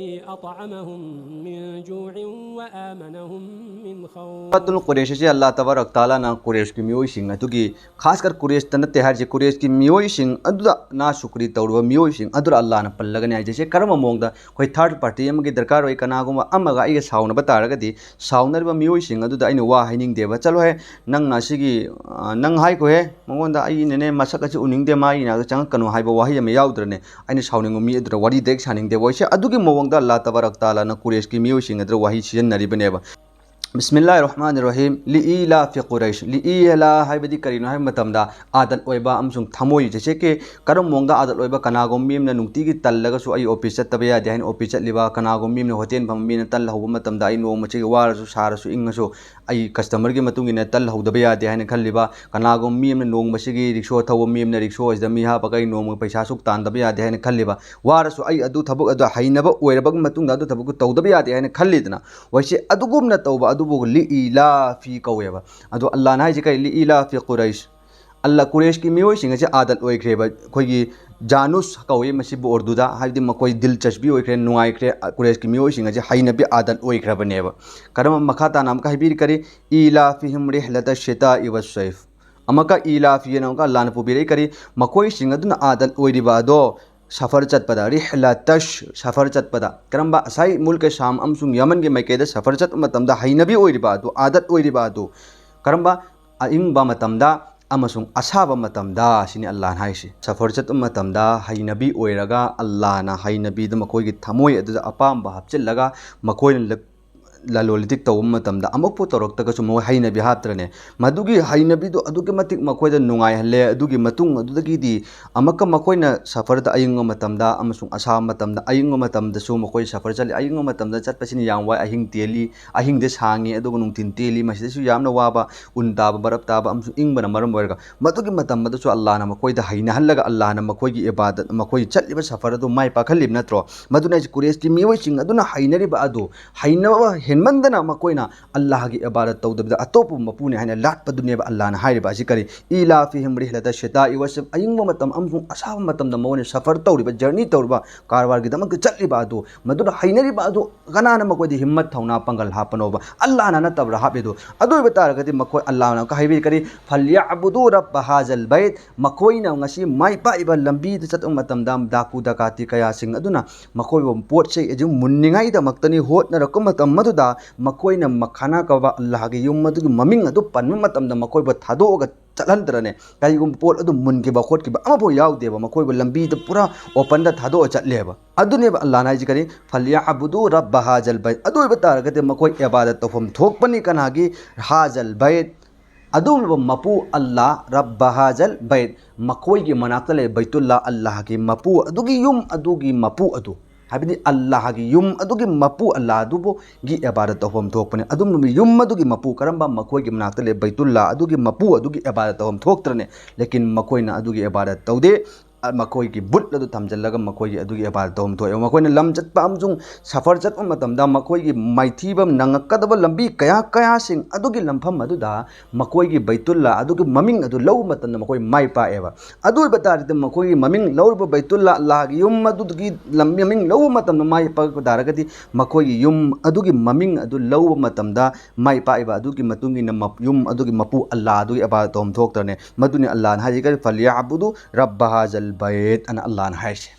أطعمهم من جوع وآمنهم من خوف۔ ꯁꯨꯔꯇꯨꯜ ꯀꯨꯔꯦꯁ ꯑꯁꯤ ꯑꯜꯂꯥ ꯇꯕꯥꯔꯛ ꯇꯥꯂꯥꯅ ꯀꯨꯔꯦꯁꯀꯤ ꯃꯤꯑꯣꯏꯁꯤꯡ ꯑꯗꯨꯒꯤ, ꯈꯥꯁꯀꯔ ꯀꯨꯔꯦꯁꯇ ꯅꯠꯇꯦ ꯍꯥꯏꯔꯤꯁꯦ, ꯀꯨꯔꯦꯁꯀꯤ ꯃꯤꯑꯣꯏꯁꯤꯡ ꯑꯗꯨꯗ ꯅꯥ ꯁꯨꯀ꯭ꯔꯤ ꯇꯧꯔꯤꯕ ꯃꯤꯑꯣꯏꯁꯤꯡ ꯑꯗꯨꯗ ꯑꯜꯂꯥꯅ ꯄꯜꯂꯒꯅꯤ ꯍꯥꯏꯖꯩꯁꯦ꯫ ꯀꯔꯝꯕ ꯃꯑꯣꯡꯗ? ꯑꯩꯈꯣꯏ ꯊꯥꯔꯠ ꯄꯥꯔꯇꯤ ꯑꯃꯒꯤ ꯗꯔꯀꯥꯔ ꯑꯣꯏ꯫ ꯀꯅꯥꯒꯨꯝꯕ ꯑꯃꯒ ꯑꯩꯒ ꯁꯥꯎꯅꯕ ꯇꯥꯔꯒꯗꯤ, ꯁꯥꯎꯅꯔꯤꯕ ꯃꯤꯑꯣꯏꯁꯤꯡ ꯑꯗꯨꯗ ꯑꯩꯅ ꯋꯥ ꯍꯥꯏꯅꯤꯡꯗꯦꯕ꯫ "ꯆꯠꯂꯣꯍꯦ, ꯅꯪ ꯑꯁꯤꯒꯤ, ꯑ, ꯅꯪ ꯍꯥꯏꯈꯣꯍꯦ ꯃꯉꯣꯟꯗ, ꯑꯩꯅꯅꯦ ꯃꯁꯛ ꯑꯁꯤ ꯎꯅꯤꯡꯗꯦ, ꯃꯥꯒꯤ ꯏꯅꯥꯛꯇ ꯆꯪꯉꯛꯀꯅꯨ" ꯍꯥꯏꯕ ꯋꯥꯍꯩ ꯑꯃ ꯌꯥꯎꯗ꯭ꯔꯅꯦ? ꯑꯩꯅ ꯁꯥꯎꯅꯤꯡꯕ ꯃꯤ ꯑꯗꯨꯗ ꯋꯥꯔꯤ ꯗꯥꯏꯔꯦꯛ ꯁꯥꯅꯤꯡꯗꯦꯕ ꯑꯩꯁꯦ꯫ ꯑꯗꯨꯒꯤ ꯃꯑꯣꯡꯗ ꯑꯜꯂꯥ ꯇꯕꯥꯔꯛ ꯇꯥꯂꯥꯅ ꯀꯨꯔꯦꯁꯀꯤ ꯃꯤꯑꯣꯏꯁꯤꯡ ꯑꯗꯨꯗ ꯋꯥꯍꯩ ꯁꯤꯖꯤꯟꯅꯔꯤꯕꯅꯦꯕ꯫ ꯕꯤꯁꯃꯤꯜꯂꯥꯍꯤꯔ ꯔꯍꯃꯥꯅꯤꯔ ꯔꯍꯤꯝ꯫ ꯂꯤꯏꯂꯥꯐꯤ ꯀꯨꯔꯩꯁ꯫ ꯂꯤꯏꯂꯥ ꯍꯥꯏꯕꯗꯤ ꯀꯔꯤꯅꯣ ꯍꯥꯏꯕ ꯃꯇꯝꯗ, ꯑꯥꯗꯠ ꯑꯣꯏꯕ ꯑꯃꯁꯨꯡ ꯊꯃꯣꯏ ꯆꯦꯆꯦꯛꯀꯤ ꯀꯔꯝꯕ ꯃꯑꯣꯡꯗ ꯑꯥꯗꯠ ꯑꯣꯏꯕ? ꯀꯅꯥꯒꯨꯝꯕ ꯃꯤ ꯑꯃꯅ ꯅꯨꯡꯇꯤꯒꯤ ꯇꯜꯂꯒꯁꯨ ꯑꯩ ꯑꯣꯐꯤꯁ ꯆꯠꯇꯕ ꯌꯥꯗꯦ ꯍꯥꯏꯅ ꯑꯣꯐꯤꯁ ꯆꯠꯂꯤꯕ, ꯀꯅꯥꯒꯨꯝꯕ ꯃꯤ ꯑꯃꯅ ꯍꯣꯇꯦꯜ ꯐꯝꯕ ꯃꯤꯅ ꯇꯜ ꯍꯧꯕ ꯃꯇꯝꯗ ꯑꯩ ꯅꯣꯡꯃꯁꯤꯒꯤ ꯋꯥꯔꯁꯨ ꯁꯥꯔꯁꯨ ꯏꯪꯉꯁꯨ ꯑꯩ ꯀꯁꯇꯃꯔꯒꯤ ꯃꯇꯨꯡ ꯏꯟꯅ ꯇꯜ ꯍꯧꯗꯕ ꯌꯥꯗꯦ ꯍꯥꯏꯅ ꯈꯜꯂꯤꯕ, ꯀꯅꯥꯒꯨꯝꯕ ꯃꯤ ꯑꯃꯅ ꯅꯣꯡꯃꯁꯤꯒꯤ ꯔꯤꯛꯁꯣ ꯊꯧꯕ ꯃꯤ ꯑꯃꯅ ꯔꯤꯛꯁꯣ ꯑꯁꯤꯗ ꯃꯤ ꯍꯥꯞꯄꯒ ꯑꯩ ꯅꯣꯡꯃ ꯄꯩꯁꯥ ꯁꯨꯛ ꯇꯥꯟꯗꯕ ꯌꯥꯗꯦ ꯍꯥꯏꯅ ꯈꯜꯂꯤꯕ, ꯋꯥꯔꯁꯨ ꯑꯩ ꯑꯗꯨ ꯊꯕꯛ ꯑꯗꯨ ꯍꯩꯅꯕ ꯑꯣꯏꯔꯕ ꯃꯇꯨꯡꯗ ꯑꯗꯨ ꯊꯕꯛꯇꯨ ꯇꯧꯗꯕ ꯌꯥꯗꯦ ꯍꯥꯏꯅ ꯈꯜꯂꯤꯗꯅ, ꯍꯣꯏꯁꯦ, ꯑꯗꯨꯒꯨꯝꯅ ꯇꯧꯕ ꯑꯗꯨꯕꯨ ꯂꯤꯏꯂꯥꯐꯤ ꯀꯧꯋꯦꯕ꯫ ꯑꯗꯣ ꯑꯜꯂꯥꯅ ꯍꯥꯏꯁꯦ ꯀꯔꯤ? ꯂꯤꯏꯂꯥꯐꯤ ꯀꯨꯔꯩꯁ꯫ ꯑꯜꯂꯥ ꯀꯨꯔꯦꯁꯀꯤ ꯃꯤꯑꯣꯏꯁꯤꯡ ꯑꯁꯦ ꯑꯥꯗꯠ ꯑꯣꯏꯈ꯭ꯔꯦꯕ꯫ ꯑꯩꯈꯣꯏꯒꯤ ꯖꯥꯅꯨꯁ ꯀꯧꯋꯤ ꯃꯁꯤꯕꯨ ꯎꯔꯗꯨꯗ, ꯍꯥꯏꯕꯗꯤ ꯃꯈꯣꯏ ꯗꯤꯜꯆꯁꯕꯤ ꯑꯣꯏꯈ꯭ꯔꯦ, ꯅꯨꯡꯉꯥꯏꯈ꯭ꯔꯦ꯫ ꯑ, ꯀꯨꯔꯦꯁꯀꯤ ꯃꯤꯑꯣꯏꯁꯤꯡ ꯑꯁꯦ ꯍꯩꯅꯕꯤ ꯑꯥꯗꯠ ꯑꯣꯏꯈ꯭ꯔꯕꯅꯦꯕ꯫ ꯀꯔꯝꯕ, ꯃꯈꯥ ꯇꯥꯅ ꯑꯃꯨꯛꯀ ꯍꯥꯏꯕꯤꯔꯤ ꯀꯔꯤ? ꯏꯂꯥꯐꯤꯍꯤꯝ ꯔꯤꯍꯂꯇ ꯁꯤꯇꯥ ꯏꯋ ꯁꯩꯐ꯫ ꯑꯃꯨꯛꯀ ꯏꯂꯥꯐꯤ ꯑꯅ ꯑꯃꯨꯛꯀ ꯑꯜꯂꯥꯅ ꯄꯨꯕꯤꯔꯛꯏ ꯀꯔꯤ? ꯃꯈꯣꯏꯁꯤꯡ ꯑꯗꯨꯅ ꯑꯥꯗꯠ ꯑꯣꯏꯔꯤꯕ ꯑꯗꯣ ꯁꯐꯔ ꯆꯠꯄꯗ, ꯔꯤꯍꯂꯇꯁ, ꯁꯐꯔ ꯆꯠꯄꯗ꯫ ꯀꯔꯝꯕ? ꯉꯁꯥꯏ ꯃꯨꯜꯀ ꯁꯥꯝ ꯑꯃꯁꯨꯡ ꯌꯃꯟꯒꯤ ꯃꯥꯏꯀꯩꯗ ꯁꯐꯔ ꯆꯠꯄ ꯃꯇꯝꯗ ꯍꯩꯅꯕꯤ ꯑꯣꯏꯔꯤꯕ ꯑꯗꯨ, ꯑꯥꯗꯠ ꯑꯣꯏꯔꯤꯕ ꯑꯗꯨ꯫ ꯀꯔꯝꯕ? ꯑꯏꯪꯕ ꯃꯇꯝꯗ ꯑꯃꯁꯨꯡ ꯑꯁꯥꯕ ꯃꯇꯝꯗ, ꯁꯤꯅꯤ ꯑꯜꯂꯥꯅ ꯍꯥꯏꯁꯤ꯫ ꯁꯐꯔ ꯆꯠꯄ ꯃꯇꯝꯗ ꯍꯩꯅꯕꯤ ꯑꯣꯏꯔꯒ, ꯑꯜꯂꯥꯅ ꯍꯩꯅꯕꯤꯗ ꯃꯈꯣꯏꯒꯤ ꯊꯃꯣꯏ ꯑꯗꯨꯗ ꯑꯄꯥꯝꯕ ꯍꯥꯞꯆꯤꯜꯂꯒ, ꯃꯈꯣꯏꯅ ꯂ-, ꯂꯂꯣꯟ ꯏꯇꯤꯛ ꯇꯧꯕ ꯃꯇꯝꯗ ꯑꯃꯨꯛꯄꯨ ꯇꯧꯔꯛꯇ꯭ꯔꯒꯁꯨ ꯃꯈꯣꯏ ꯍꯩꯅꯕꯤ ꯍꯥꯞꯇ꯭ꯔꯅꯦ? ꯃꯗꯨꯒꯤ ꯍꯩꯅꯕꯤꯗꯨ ꯑꯗꯨꯛꯀꯤ ꯃꯇꯤꯛ ꯃꯈꯣꯏꯗ ꯅꯨꯡꯉꯥꯏꯍꯜꯂꯦ꯫ ꯑꯗꯨꯒꯤ ꯃꯇꯨꯡ ꯑꯗꯨꯗꯒꯤꯗꯤ ꯑꯃꯨꯛꯀ ꯃꯈꯣꯏꯅ ꯁꯐꯔꯗ ꯑꯌꯤꯡꯕ ꯃꯇꯝꯗ ꯑꯃꯁꯨꯡ ꯑꯁꯥꯕ ꯃꯇꯝꯗ, ꯑꯌꯤꯡꯕ ꯃꯇꯝꯗꯁꯨ ꯃꯈꯣꯏ ꯁꯐꯔ ꯆꯠꯂꯤ꯫ ꯑꯌꯤꯡꯕ ꯃꯇꯝꯗ ꯆꯠꯄꯁꯤꯅ ꯌꯥꯝ ꯋꯥꯏ, ꯑꯍꯤꯡ ꯇꯦꯜꯂꯤ, ꯑꯍꯤꯡꯗ ꯁꯥꯡꯉꯤ, ꯑꯗꯨꯒ ꯅꯨꯡꯊꯤꯟ ꯇꯦꯜꯂꯤ꯫ ꯃꯁꯤꯗꯁꯨ ꯌꯥꯝꯅ ꯋꯥꯕ, ꯎꯟ ꯇꯥꯕ, ꯕꯔꯞ ꯇꯥꯕ ꯑꯃꯁꯨ ꯏꯪꯕꯅ ꯃꯔꯝ ꯑꯣꯏꯔꯒ, ꯃꯗꯨꯒꯤ ꯃꯇꯝ ꯑꯗꯨꯁꯨ ꯑꯜꯂꯥꯍꯅ ꯃꯈꯣꯏꯗ ꯍꯩꯅꯍꯜꯂꯒ, ꯑꯜꯂꯥꯍꯅ ꯃꯈꯣꯏꯒꯤ ꯏꯕꯥꯗꯠ, ꯃꯈꯣꯏ ꯆꯠꯂꯤꯕ ꯁꯐꯔ ꯑꯗꯨ ꯃꯥꯏ ꯄꯥꯛꯍꯜꯂꯤꯕ ꯅꯠꯇ꯭ꯔꯣ? ꯃꯗꯨꯅ ꯑꯩꯁꯦ ꯀꯨꯔꯦꯁꯀꯤ ꯃꯤꯑꯣꯏꯁꯤꯡ ꯑꯗꯨꯅ ꯍꯩꯅꯔꯤꯕ ꯑꯗꯨ, ꯍꯩꯅꯕ ꯍꯦꯟꯃꯟꯗꯅ ꯃꯈꯣꯏꯅ ꯑꯜꯂꯥꯍꯒꯤ ꯏꯕꯥꯗꯠ ꯇꯧꯗꯕꯤꯗ ꯑꯇꯣꯞꯄ ꯃꯄꯨꯅꯤ ꯍꯥꯏꯅ ꯂꯥꯠꯄꯗꯨꯅꯦꯕ ꯑꯜꯂꯥꯍꯅ ꯍꯥꯏꯔꯤꯕ ꯑꯁꯤ꯫ ꯀꯔꯤ? ꯏꯂꯥꯐꯤꯍꯤꯝ ꯔꯤꯍꯂꯇ ꯁꯤꯇꯥꯏ ꯋꯁꯤꯐ, ꯑꯌꯤꯡꯕ ꯃꯇꯝ ꯑꯃꯁꯨꯡ ꯑꯁꯥꯕ ꯃꯇꯝꯗ ꯃꯈꯣꯏꯅ ꯁꯐꯔ ꯇꯧꯔꯤꯕ, ꯖꯔꯅꯤ ꯇꯧꯔꯤꯕ, ꯀꯥꯔꯕꯥꯔꯒꯤꯗꯃꯛꯇ ꯆꯠꯂꯤꯕ ꯑꯗꯨ, ꯃꯗꯨꯅ ꯍꯩꯅꯔꯤꯕ ꯑꯗꯨ ꯀꯅꯥꯅ ꯃꯈꯣꯏꯗ ꯍꯤꯝꯃꯠ ꯊꯧꯅꯥ ꯄꯥꯡꯒꯜ ꯍꯥꯞꯄꯅꯣꯕ? ꯑꯜꯂꯥꯍꯅ ꯅꯠꯇꯕ꯭ꯔꯥ ꯍꯥꯞꯄꯤꯗꯨ? ꯑꯗꯨ ꯑꯣꯏꯕ ꯇꯥꯔꯒꯗꯤ ꯃꯈꯣꯏ ꯑꯜꯂꯥꯍꯅ ꯍꯥꯏꯕꯤ ꯀꯔꯤ? "ꯐꯜꯌꯥꯕꯨꯗꯨ ꯔꯕ ꯍꯥꯖꯜ ꯕꯩꯠ", ꯃꯈꯣꯏꯅ ꯉꯁꯤ ꯃꯥꯏ ꯄꯥꯛꯏꯕ ꯂꯝꯕꯤꯗ ꯆꯠꯄ ꯃꯇꯝꯗ ꯗꯥꯀꯨ ꯗꯀꯥꯇꯤ ꯀꯌꯥꯁꯤꯡ ꯑꯗꯨꯅ ꯃꯈꯣꯏꯕꯨ ꯄꯣꯠ ꯆꯩ ꯑꯗꯨ ꯃꯨꯟꯅꯤꯡꯉꯥꯏꯗꯃꯛꯇꯅꯤ ꯍꯣꯠꯅꯔꯛꯄ ꯃꯇꯝ ꯑꯗꯨꯗ ꯃꯈꯣꯏꯅ ꯃꯈꯥꯅ ꯀꯕ ꯑꯜꯂꯥꯍꯒꯤ ꯌꯨꯝ ꯑꯗꯨꯒꯤ ꯃꯃꯤꯡ ꯑꯗꯨ ꯄꯟꯕ ꯃꯇꯝꯗ ꯃꯈꯣꯏꯕꯨ ꯊꯥꯗꯣꯛꯑꯒ ꯆꯠꯍꯟꯗ꯭ꯔꯅꯦ? ꯀꯔꯤꯒꯨꯝꯕ ꯄꯣꯠ ꯑꯗꯨ ꯃꯨꯟꯈꯤꯕ ꯈꯣꯠꯈꯤꯕ ꯑꯃꯐꯥꯎ ꯌꯥꯎꯗꯦꯕ, ꯃꯈꯣꯏꯕꯨ ꯂꯝꯕꯤꯗ ꯄꯨꯔꯥ ꯑꯣꯄꯟꯗ ꯊꯥꯗꯣꯛꯑ ꯆꯠꯂꯦꯕ꯫ ꯑꯗꯨꯅꯦꯕ ꯑꯜꯂꯥꯍꯅ ꯍꯥꯏꯁꯤ ꯀꯔꯤ? "ꯐꯜꯌꯥꯕꯨꯗꯨ ꯔꯕ ꯍꯥꯖꯜ ꯕꯩꯠ", ꯑꯗꯨ ꯑꯣꯏꯕ ꯇꯥꯔꯒꯗꯤ ꯃꯈꯣꯏ ꯏꯕꯥꯗꯠ ꯇꯧꯐꯝ ꯊꯣꯛꯄꯅꯤ꯫ ꯀꯅꯥꯒꯤ? ꯍꯥꯖꯜ ꯕꯩꯠ, ꯑꯗꯨꯒꯨꯝꯂꯕ ꯃꯄꯨ ꯑꯜꯂꯥ, ꯔꯕ ꯍꯥꯖꯜ ꯕꯩꯠ, ꯃꯈꯣꯏꯒꯤ ꯃꯅꯥꯛꯇ ꯂꯩ ꯕꯩꯇꯨꯜꯂꯥ, ꯑꯜꯂꯥꯍꯒꯤ ꯃꯄꯨ ꯑꯗꯨꯒꯤ ꯌꯨꯝ ꯑꯗꯨꯒꯤ ꯃꯄꯨ ꯑꯗꯨ, ꯍꯥꯏꯕꯗꯤ ꯑꯜꯂꯥꯍꯒꯤ ꯌꯨꯝ ꯑꯗꯨꯒꯤ ꯃꯄꯨ ꯑꯜꯂꯥ ꯑꯗꯨꯕꯨ ꯒꯤ ꯏꯕꯥꯗꯠ ꯇꯧꯐꯝ ꯊꯣꯛꯄꯅꯤ꯫ ꯑꯗꯨꯝ ꯌꯨꯝ ꯑꯗꯨꯒꯤ ꯃꯄꯨ ꯀꯔꯝꯕ? ꯃꯈꯣꯏꯒꯤ ꯃꯅꯥꯛꯇ ꯂꯩ ꯕꯩꯇꯨꯜꯂꯥ ꯑꯗꯨꯒꯤ ꯃꯄꯨ ꯑꯗꯨꯒꯤ ꯏꯕꯥꯗꯠ ꯇꯧꯐꯝ ꯊꯣꯛꯇ꯭ꯔꯅꯦ? ꯂꯦꯀꯤꯟ ꯃꯈꯣꯏꯅ ꯑꯗꯨꯒꯤ ꯏꯕꯥꯗꯠ ꯇꯧꯗꯦ꯫ ꯑ, ꯃꯈꯣꯏꯒꯤ ꯕꯨꯠ ꯑꯗꯨ ꯊꯝꯖꯤꯜꯂꯒ ꯃꯈꯣꯏꯒꯤ ꯑꯗꯨꯒꯤ ꯏꯕꯥꯗꯠ ꯇꯧꯐꯝ ꯊꯣꯛꯑꯦ꯫ ꯃꯈꯣꯏꯅ ꯂꯝ ꯆꯠꯄ ꯑꯃꯁꯨꯡ ꯁꯐꯔ ꯆꯠꯄ ꯃꯇꯝꯗ ꯃꯈꯣꯏꯒꯤ ꯃꯥꯏꯊꯤꯕ ꯅꯪꯉꯛꯀꯗꯕ ꯂꯝꯕꯤ ꯀꯌꯥ ꯀꯌꯥꯁꯤꯡ ꯑꯗꯨꯒꯤ ꯂꯝꯐꯝ ꯑꯗꯨꯗ ꯃꯈꯣꯏꯒꯤ ꯕꯩꯇꯨꯜꯂꯥ ꯑꯗꯨꯒꯤ ꯃꯃꯤꯡ ꯑꯗꯨ ꯂꯧꯕ ꯃꯇꯝꯗ ꯃꯈꯣꯏ ꯃꯥꯏ ꯄꯥꯛꯑꯦꯕ꯫ ꯑꯗꯨ ꯑꯣꯏꯕ ꯇꯥꯔꯗꯤ ꯃꯈꯣꯏꯒꯤ ꯃꯃꯤꯡ ꯂꯧꯔꯤꯕ ꯕꯩꯇꯨꯜꯂꯥ, ꯑꯜꯂꯥꯍꯒꯤ ꯌꯨꯝ ꯑꯗꯨꯒꯤ ꯂꯝ-, ꯃꯃꯤꯡ ꯂꯧꯕ ꯃꯇꯝꯗ ꯃꯥꯏ ꯄꯥꯛꯄ ꯇꯥꯔꯒꯗꯤ ꯃꯈꯣꯏꯒꯤ ꯌꯨꯝ ꯑꯗꯨꯒꯤ ꯃꯃꯤꯡ ꯑꯗꯨ ꯂꯧꯕ ꯃꯇꯝꯗ ꯃꯥꯏ ꯄꯥꯛꯏꯕ ꯑꯗꯨꯒꯤ ꯃꯇꯨꯡ ꯏꯟꯅ ꯃꯞ-, ꯌꯨꯝ ꯑꯗꯨꯒꯤ ꯃꯄꯨ ꯑꯜꯂꯥ ꯑꯗꯨꯒꯤ ꯏꯕꯥꯗꯠ ꯇꯧꯐꯝ ꯊꯣꯛꯇ꯭ꯔꯅꯦ? ꯃꯗꯨꯅꯤ ꯑꯜꯂꯥꯍꯅ ꯍꯥꯏꯔꯤ ꯀꯔꯤ? "ꯐꯜꯌꯥꯕꯨꯗꯨ ꯔꯕ ꯍꯥꯖꯜ ꯕꯩꯠ" ꯑꯅ ꯑꯜꯂꯥꯍꯅ ꯍꯥꯏꯔꯤꯁꯦ꯫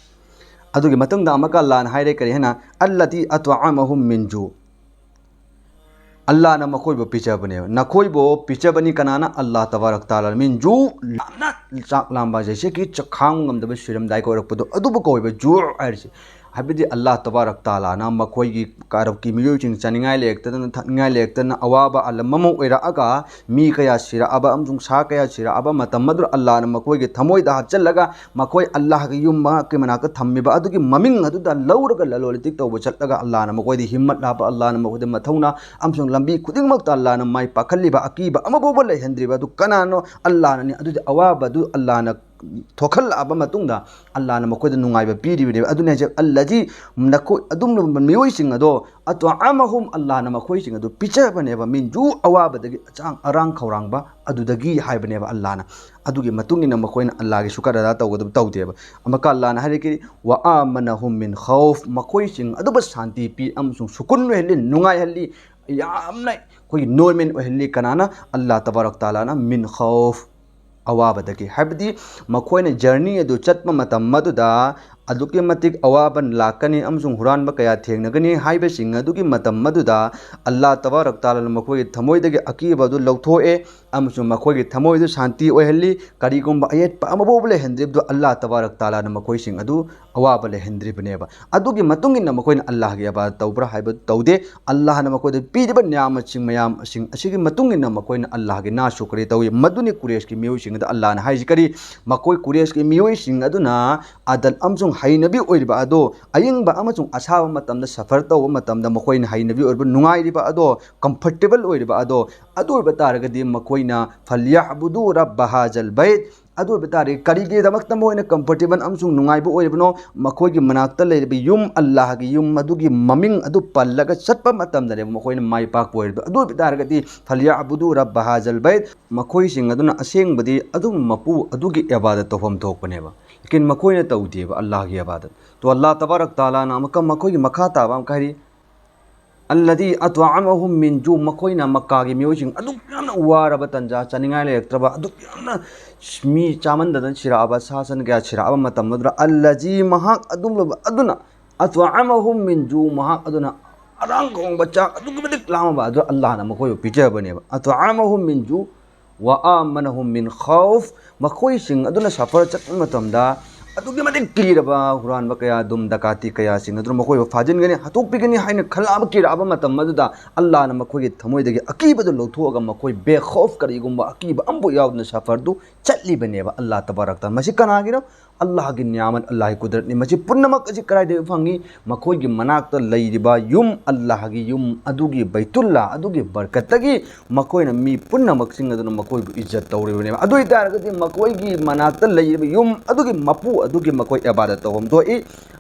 ꯑꯗꯨꯒꯤ ꯃꯇꯨꯡꯗ ꯑꯃꯨꯛꯀ ꯑꯜꯂꯥꯍꯅ ꯍꯥꯏꯔꯦ ꯀꯔꯤ ꯍꯥꯏꯅ? "ꯑꯜꯂꯗꯤ ꯑꯇ꯭ꯑꯃꯍꯨꯝ ꯃꯤꯟ ꯖꯨ", ꯑꯜꯂꯥꯍꯅ ꯃꯈꯣꯏꯕꯨ ꯄꯤꯖꯕꯅꯦꯕ꯫ ꯅꯈꯣꯏꯕꯨ ꯄꯤꯖꯕꯅꯤ ꯀꯅꯥꯅ? ꯑꯜꯂꯥꯍ ꯇꯕꯥꯔꯛ ꯇꯥꯂꯥ꯫ ꯃꯤꯟ ꯖꯨ, ꯌꯥꯝꯅ ꯆꯥꯛ ꯂꯥꯝꯕ, ꯖꯩꯁꯦ ꯀꯤ ꯆꯥꯛꯈꯥꯡ ꯉꯝꯗꯕ, ꯁꯤꯔꯝꯗꯥꯏꯒ ꯑꯣꯏꯔꯛꯄꯗꯣ, ꯑꯗꯨꯕꯨ ꯀꯧꯋꯦꯕ ꯖꯨ ꯍꯥꯏꯔꯤꯁꯦ꯫ ꯍꯥꯏꯕꯗꯤ ꯑꯜꯂꯥꯍ ꯇꯕꯥꯔꯛ ꯇꯥꯂꯥꯅ ꯃꯈꯣꯏꯒꯤ ꯀꯥꯔꯞꯀꯤ ꯃꯤꯑꯣꯏꯁꯤꯡ ꯆꯥꯅꯤꯡꯉꯥꯏ ꯂꯩꯔꯛꯇꯗꯅ, ꯊꯛꯅꯤꯡꯉꯥꯏ ꯂꯩꯔꯛꯇꯅ ꯑꯋꯥꯕ ꯑꯂꯝ ꯑꯃ ꯑꯣꯏꯔꯛꯑꯒ, ꯃꯤ ꯀꯌꯥ ꯁꯤꯔꯛꯑꯕ ꯑꯃꯁꯨꯡ ꯁꯥ ꯀꯌꯥ ꯁꯤꯔꯛꯑꯕ ꯃꯇꯝ ꯑꯗꯨꯗ ꯑꯜꯂꯥꯍꯅ ꯃꯈꯣꯏꯒꯤ ꯊꯃꯣꯏꯗ ꯍꯥꯞꯆꯤꯜꯂꯒ, ꯃꯈꯣꯏ ꯑꯜꯂꯥꯍꯒꯤ ꯌꯨꯝ ꯃꯍꯥꯛꯀꯤ ꯃꯅꯥꯛꯇ ꯊꯝꯃꯤꯕ ꯑꯗꯨꯒꯤ ꯃꯃꯤꯡ ꯑꯗꯨꯗ ꯂꯧꯔꯒ ꯂꯂꯣꯟ ꯏꯇꯤꯛ ꯇꯧꯕ ꯆꯠꯂꯒ, ꯑꯜꯂꯥꯍꯅ ꯃꯈꯣꯏꯗ ꯍꯤꯝꯃꯠ ꯍꯥꯞꯄ, ꯑꯜꯂꯥꯍꯅ ꯃꯈꯣꯏꯗ ꯃꯊꯧꯅꯥ ꯑꯃꯁꯨꯡ ꯂꯝꯕꯤ ꯈꯨꯗꯤꯡꯃꯛꯇ ꯑꯜꯂꯥꯍꯅ ꯃꯥꯏ ꯄꯥꯛꯍꯜꯂꯤꯕ, ꯑꯀꯤꯕ ꯑꯃꯐꯥꯎꯕ ꯂꯩꯍꯟꯗ꯭ꯔꯤꯕ ꯑꯗꯨ ꯀꯅꯥꯅꯣ? ꯑꯜꯂꯥꯍꯅꯅꯤ꯫ ꯑꯗꯨꯗꯤ ꯑꯋꯥꯕꯗꯨ ꯑꯜꯂꯥꯍꯅ ꯊꯣꯛꯍꯜꯂꯛꯑꯕ ꯃꯇꯨꯡꯗ ꯑꯜꯂꯥꯍꯅ ꯃꯈꯣꯏꯗ ꯅꯨꯡꯉꯥꯏꯕ ꯄꯤꯔꯤꯕꯅꯦꯕ꯫ ꯑꯗꯨꯅ ꯍꯥꯏꯁꯦ, "ꯑꯜꯂꯖꯤ", ꯅꯈꯣꯏ ꯑꯗꯨꯝꯕ ꯃꯤꯑꯣꯏꯁꯤꯡ ꯑꯗꯣ, "ꯑꯇ꯭ꯋꯥꯃꯍꯨꯝ", ꯑꯜꯂꯥꯍꯅ ꯃꯈꯣꯏꯁꯤꯡ ꯑꯗꯨ ꯄꯤꯖꯕꯅꯦꯕ, "ꯃꯤꯟ ꯖꯨ", ꯑꯋꯥꯕꯗꯒꯤ, ꯑꯆꯥꯡ ꯑꯔꯥꯡ ꯈꯧꯔꯥꯡꯕ ꯑꯗꯨꯗꯒꯤ ꯍꯥꯏꯕꯅꯦꯕ ꯑꯜꯂꯥꯍꯅ꯫ ꯑꯗꯨꯒꯤ ꯃꯇꯨꯡ ꯏꯟꯅ ꯃꯈꯣꯏꯅ ꯑꯜꯂꯥꯍꯒꯤ ꯁꯨꯀꯔ ꯑꯗꯥ ꯇꯧꯒꯗꯕ ꯇꯧꯗꯦꯕ꯫ ꯑꯃꯨꯛꯀ ꯑꯜꯂꯥꯍꯅ ꯍꯥꯏꯔꯛꯈꯤ, "ꯋꯥ ꯑꯃꯅꯍꯨꯝ ꯃꯤꯟ ꯈꯧꯐ", ꯃꯈꯣꯏꯁꯤꯡ ꯑꯗꯨꯕꯨ ꯁꯥꯟꯇꯤ ꯄꯤ ꯑꯃꯁꯨꯡ ꯁꯨꯀꯨꯟ ꯑꯣꯏꯍꯜꯂꯤ, ꯅꯨꯡꯉꯥꯏꯍꯜꯂꯤ, ꯌꯥꯝꯅ ꯑꯩꯈꯣꯏꯒꯤ ꯅꯣꯔꯃꯦꯜ ꯑꯣꯏꯍꯜꯂꯤ꯫ ꯀꯅꯥꯅ? ꯑꯜꯂꯥꯍ ꯇꯕꯥꯔꯛ ꯇꯥꯂꯥꯅ꯫ "ꯃꯤꯟ ꯈꯧꯐ", ꯑꯋꯥꯕꯗꯒꯤ, ꯍꯥꯏꯕꯗꯤ ꯃꯈꯣꯏꯅ ꯖꯔꯅꯤ ꯑꯗꯨ ꯆꯠꯄ ꯃꯇꯝ ꯑꯗꯨꯗ ꯑꯗꯨꯛꯀꯤ ꯃꯇꯤꯛ ꯑꯋꯥꯕ ꯂꯥꯛꯀꯅꯤ ꯑꯃꯁꯨꯡ ꯍꯨꯔꯥꯟꯕ ꯀꯌꯥ ꯊꯦꯡꯅꯒꯅꯤ ꯍꯥꯏꯕꯁꯤꯡ ꯑꯗꯨꯒꯤ ꯃꯇꯝ ꯑꯗꯨꯗ ꯑꯜꯂꯥꯍ ꯇꯕꯥꯔꯛ ꯇꯥꯂꯥꯅ ꯃꯈꯣꯏꯒꯤ ꯊꯃꯣꯏꯗꯒꯤ ꯑꯀꯤꯕ ꯑꯗꯨ ꯂꯧꯊꯣꯛꯑꯦ ꯑꯃꯁꯨꯡ ꯃꯈꯣꯏꯒꯤ ꯊꯃꯣꯏꯗꯨ ꯁꯥꯟꯇꯤ ꯑꯣꯏꯍꯜꯂꯤ꯫ ꯀꯔꯤꯒꯨꯝꯕ ꯑꯌꯦꯠꯄ ꯑꯃꯐꯥꯎꯕ ꯂꯩꯍꯟꯗ꯭ꯔꯤꯕꯗꯨ ꯑꯜꯂꯥꯍ ꯇꯕꯥꯔꯛ ꯇꯥꯂꯥꯅ ꯃꯈꯣꯏꯁꯤꯡ ꯑꯗꯨ ꯑꯋꯥꯕ ꯂꯩꯍꯟꯗ꯭ꯔꯤꯕꯅꯦꯕ꯫ ꯑꯗꯨꯒꯤ ꯃꯇꯨꯡ ꯏꯟꯅ ꯃꯈꯣꯏꯅ ꯑꯜꯂꯥꯍꯒꯤ ꯏꯕꯥꯗꯠ ꯇꯧꯕ꯭ꯔꯥ ꯍꯥꯏꯕꯗꯨ ꯇꯧꯗꯦ꯫ ꯑꯜꯂꯥꯍꯅ ꯃꯈꯣꯏꯗ ꯄꯤꯔꯤꯕ ꯅꯤꯌꯥꯃꯠꯁꯤꯡ ꯃꯌꯥꯝꯁꯤꯡ ꯑꯁꯤꯒꯤ ꯃꯇꯨꯡ ꯏꯟꯅ ꯃꯈꯣꯏꯅ ꯑꯜꯂꯥꯍꯒꯤ ꯅꯥ ꯁꯨꯀ꯭ꯔꯤ ꯇꯧꯏ꯫ ꯃꯗꯨꯅꯤ ꯀꯨꯔꯦꯁꯀꯤ ꯃꯤꯑꯣꯏꯁꯤꯡ ꯑꯗ ꯑꯜꯂꯥꯍꯅ ꯍꯥꯏꯔꯤꯁꯤ ꯀꯔꯤ? ꯃꯈꯣꯏ ꯀꯨꯔꯦꯁꯀꯤ ꯃꯤꯑꯣꯏꯁꯤꯡ ꯑꯗꯨꯅ ꯑꯗꯜ ꯑꯃꯁꯨꯡ ꯍꯩꯅꯕꯤ ꯑꯣꯏꯔꯤꯕ ꯑꯗꯣ, ꯑꯏꯪꯕ ꯑꯃꯁꯨꯡ ꯑꯁꯥꯕ ꯃꯇꯝꯗ ꯁꯐꯔ ꯇꯧꯕ ꯃꯇꯝꯗ ꯃꯈꯣꯏꯅ ꯍꯩꯅꯕꯤ ꯑꯣꯏꯔꯤꯕ, ꯅꯨꯡꯉꯥꯏꯔꯤꯕ ꯑꯗꯣ, ꯀꯝꯐꯔꯇꯦꯕꯜ ꯑꯣꯏꯔꯤꯕ ꯑꯗꯣ, ꯑꯗꯨ ꯑꯣꯏꯕ ꯇꯥꯔꯒꯗꯤ ꯃꯈꯣꯏꯅ "ꯐꯜꯌꯥꯕꯨꯗꯨ ꯔꯕ ꯍꯥꯖꯜ ꯕꯩꯠ", ꯑꯗꯨ ꯑꯣꯏꯕ ꯇꯥꯔꯗꯤ ꯀꯔꯤꯒꯤꯗꯃꯛꯇ ꯃꯈꯣꯏꯅ ꯀꯝꯐꯔꯇꯦꯕꯜ ꯑꯃꯁꯨꯡ ꯅꯨꯡꯉꯥꯏꯕ ꯑꯣꯏꯔꯤꯕꯅꯣ? ꯃꯈꯣꯏꯒꯤ ꯃꯅꯥꯛꯇ ꯂꯩꯔꯤꯕ ꯌꯨꯝ, ꯑꯜꯂꯥꯍꯒꯤ ꯌꯨꯝ ꯑꯗꯨꯒꯤ ꯃꯃꯤꯡ ꯑꯗꯨ ꯄꯜꯂꯒ ꯆꯠꯄ ꯃꯇꯝꯗꯅꯦꯕ ꯃꯈꯣꯏꯅ ꯃꯥꯏ ꯄꯥꯛꯄ ꯑꯣꯏꯔꯤꯕꯗꯣ꯫ ꯑꯗꯨ ꯑꯣꯏꯕ ꯇꯥꯔꯒꯗꯤ "ꯐꯜꯌꯥꯕꯨꯗꯨ ꯔꯕ ꯍꯥꯖꯜ ꯕꯩꯠ", ꯃꯈꯣꯏꯁꯤꯡ ꯑꯗꯨꯅ ꯑꯁꯦꯡꯕꯗꯤ ꯑꯗꯨꯒꯨꯝꯕ ꯃꯄꯨ ꯑꯗꯨꯒꯤ ꯏꯕꯥꯗꯠ ꯇꯧꯐꯝ ꯊꯣꯛꯄꯅꯦꯕ꯫ ꯂꯦꯀꯤꯟ ꯃꯈꯣꯏꯅ ꯇꯧꯗꯦꯕ ꯑꯜꯂꯥꯍꯒꯤ ꯏꯕꯥꯗꯠ꯫ ꯇꯣ ꯑꯜꯂꯥꯍ ꯇꯕꯥꯔꯛ ꯇꯥꯂꯥꯅ ꯑꯃꯨꯛꯀ ꯃꯈꯣꯏꯒꯤ ꯃꯈꯥ ꯇꯥꯕ ꯑꯃꯨꯛꯀ ꯍꯥꯏꯔꯤ, "ꯑꯜꯂꯗꯤ ꯑꯇ꯭ꯋꯥꯃꯍꯨꯝ ꯃꯤꯟ ꯖꯨ", ꯃꯈꯣꯏꯅ ꯃꯛꯀꯥꯒꯤ ꯃꯤꯑꯣꯏꯁꯤꯡ ꯑꯗꯨꯛ ꯌꯥꯝꯅ ꯋꯥꯔꯕ ꯇꯟꯖꯥ, ꯆꯥꯅꯤꯡꯉꯥꯏ ꯂꯩꯔꯛꯇ꯭ꯔꯕ, ꯑꯗꯨꯛ ꯌꯥꯝꯅ ꯃꯤ ꯆꯥꯃꯟꯗꯗꯅ ꯁꯤꯔꯛꯑꯕ, ꯁꯥ ꯁꯟ ꯀꯌꯥ ꯁꯤꯔꯛꯑꯕ ꯃꯇꯝ ꯑꯗꯨꯗ, "ꯑꯜꯂꯖꯤ", ꯃꯍꯥꯛ ꯑꯗꯨꯝꯂꯕ ꯑꯗꯨꯅ, "ꯑꯇ꯭ꯋꯥꯃꯍꯨꯝ ꯃꯤꯟ ꯖꯨ", ꯃꯍꯥꯛ ꯑꯗꯨꯅ ꯑꯔꯥꯡ ꯈꯣꯡꯕ ꯆꯥꯛ ꯑꯗꯨꯛꯀꯤ ꯃꯇꯤꯛ ꯂꯥꯝꯃꯕ ꯑꯗꯨ ꯑꯜꯂꯥꯍꯅ ꯃꯈꯣꯏꯕꯨ ꯄꯤꯖꯕꯅꯦꯕ꯫ "ꯑꯇ꯭ꯋꯥꯃꯍꯨꯝ ꯃꯤꯟ ꯖꯨ ꯋꯥ ꯑꯃꯅꯍꯨꯝ ꯃꯤꯟ ꯈꯧꯐ", ꯃꯈꯣꯏꯁꯤꯡ ꯑꯗꯨꯅ ꯁꯐꯔ ꯆꯠꯄ ꯃꯇꯝꯗ ꯑꯗꯨꯛꯀꯤ ꯃꯇꯤꯛ ꯀꯤꯔꯕ ꯍꯨꯔꯥꯟꯕ ꯀꯌꯥ, ꯗꯨꯝ ꯗꯀꯥꯇꯤ ꯀꯌꯥꯁꯤꯡ ꯑꯗꯨꯅ ꯃꯈꯣꯏꯕꯨ ꯐꯥꯖꯤꯟꯒꯅꯤ, ꯍꯥꯠꯇꯣꯛꯄꯤꯒꯅꯤ ꯍꯥꯏꯅ ꯈꯜꯂꯛꯑꯕ, ꯀꯤꯔꯛꯑꯕ ꯃꯇꯝ ꯑꯗꯨꯗ ꯑꯜꯂꯥꯍꯅ ꯃꯈꯣꯏꯒꯤ ꯊꯃꯣꯏꯗꯒꯤ ꯑꯀꯤꯕꯗꯨ ꯂꯧꯊꯣꯛꯑꯒ ꯃꯈꯣꯏ ꯕꯦꯈꯧꯐ, ꯀꯔꯤꯒꯨꯝꯕ ꯑꯀꯤꯕ ꯑꯃꯐꯥꯎ ꯌꯥꯎꯗꯅ ꯁꯐꯔꯗꯨ ꯆꯠꯂꯤꯕꯅꯦꯕ꯫ ꯑꯜꯂꯥꯍ ꯇꯕꯥꯔꯛ ꯇꯥꯂꯥ, ꯃꯁꯤ ꯀꯅꯥꯒꯤꯅꯣ? ꯑꯜꯂꯥꯍꯒꯤ ꯅꯤꯌꯥꯃꯠ, ꯑꯜꯂꯥꯍꯒꯤ ꯀꯨꯗꯔꯠꯅꯤ꯫ ꯃꯁꯤ ꯄꯨꯝꯅꯃꯛ ꯑꯁꯤ ꯀꯗꯥꯏꯗꯒꯤ ꯐꯪꯉꯤ? ꯃꯈꯣꯏꯒꯤ ꯃꯅꯥꯛꯇ ꯂꯩꯔꯤꯕ ꯌꯨꯝ, ꯑꯜꯂꯥꯍꯒꯤ ꯌꯨꯝ ꯑꯗꯨꯒꯤ, ꯕꯩꯇꯨꯜꯂꯥ ꯑꯗꯨꯒꯤ ꯕꯔꯀꯠꯇꯒꯤ ꯃꯈꯣꯏꯅ ꯃꯤ ꯄꯨꯝꯅꯃꯛꯁꯤꯡ ꯑꯗꯨꯅ ꯃꯈꯣꯏꯕꯨ ꯏꯖꯠ ꯇꯧꯔꯤꯕꯅꯦꯕ꯫ ꯑꯗꯨ ꯑꯣꯏꯇꯥꯔꯒꯗꯤ ꯃꯈꯣꯏꯒꯤ ꯃꯅꯥꯛꯇ ꯂꯩꯔꯤꯕ ꯌꯨꯝ ꯑꯗꯨꯒꯤ ꯃꯄꯨ ꯑꯗꯨꯒꯤ ꯃꯈꯣꯏ ꯏꯕꯥꯗꯠ ꯇꯧꯐꯝ ꯊꯣꯛꯏ꯫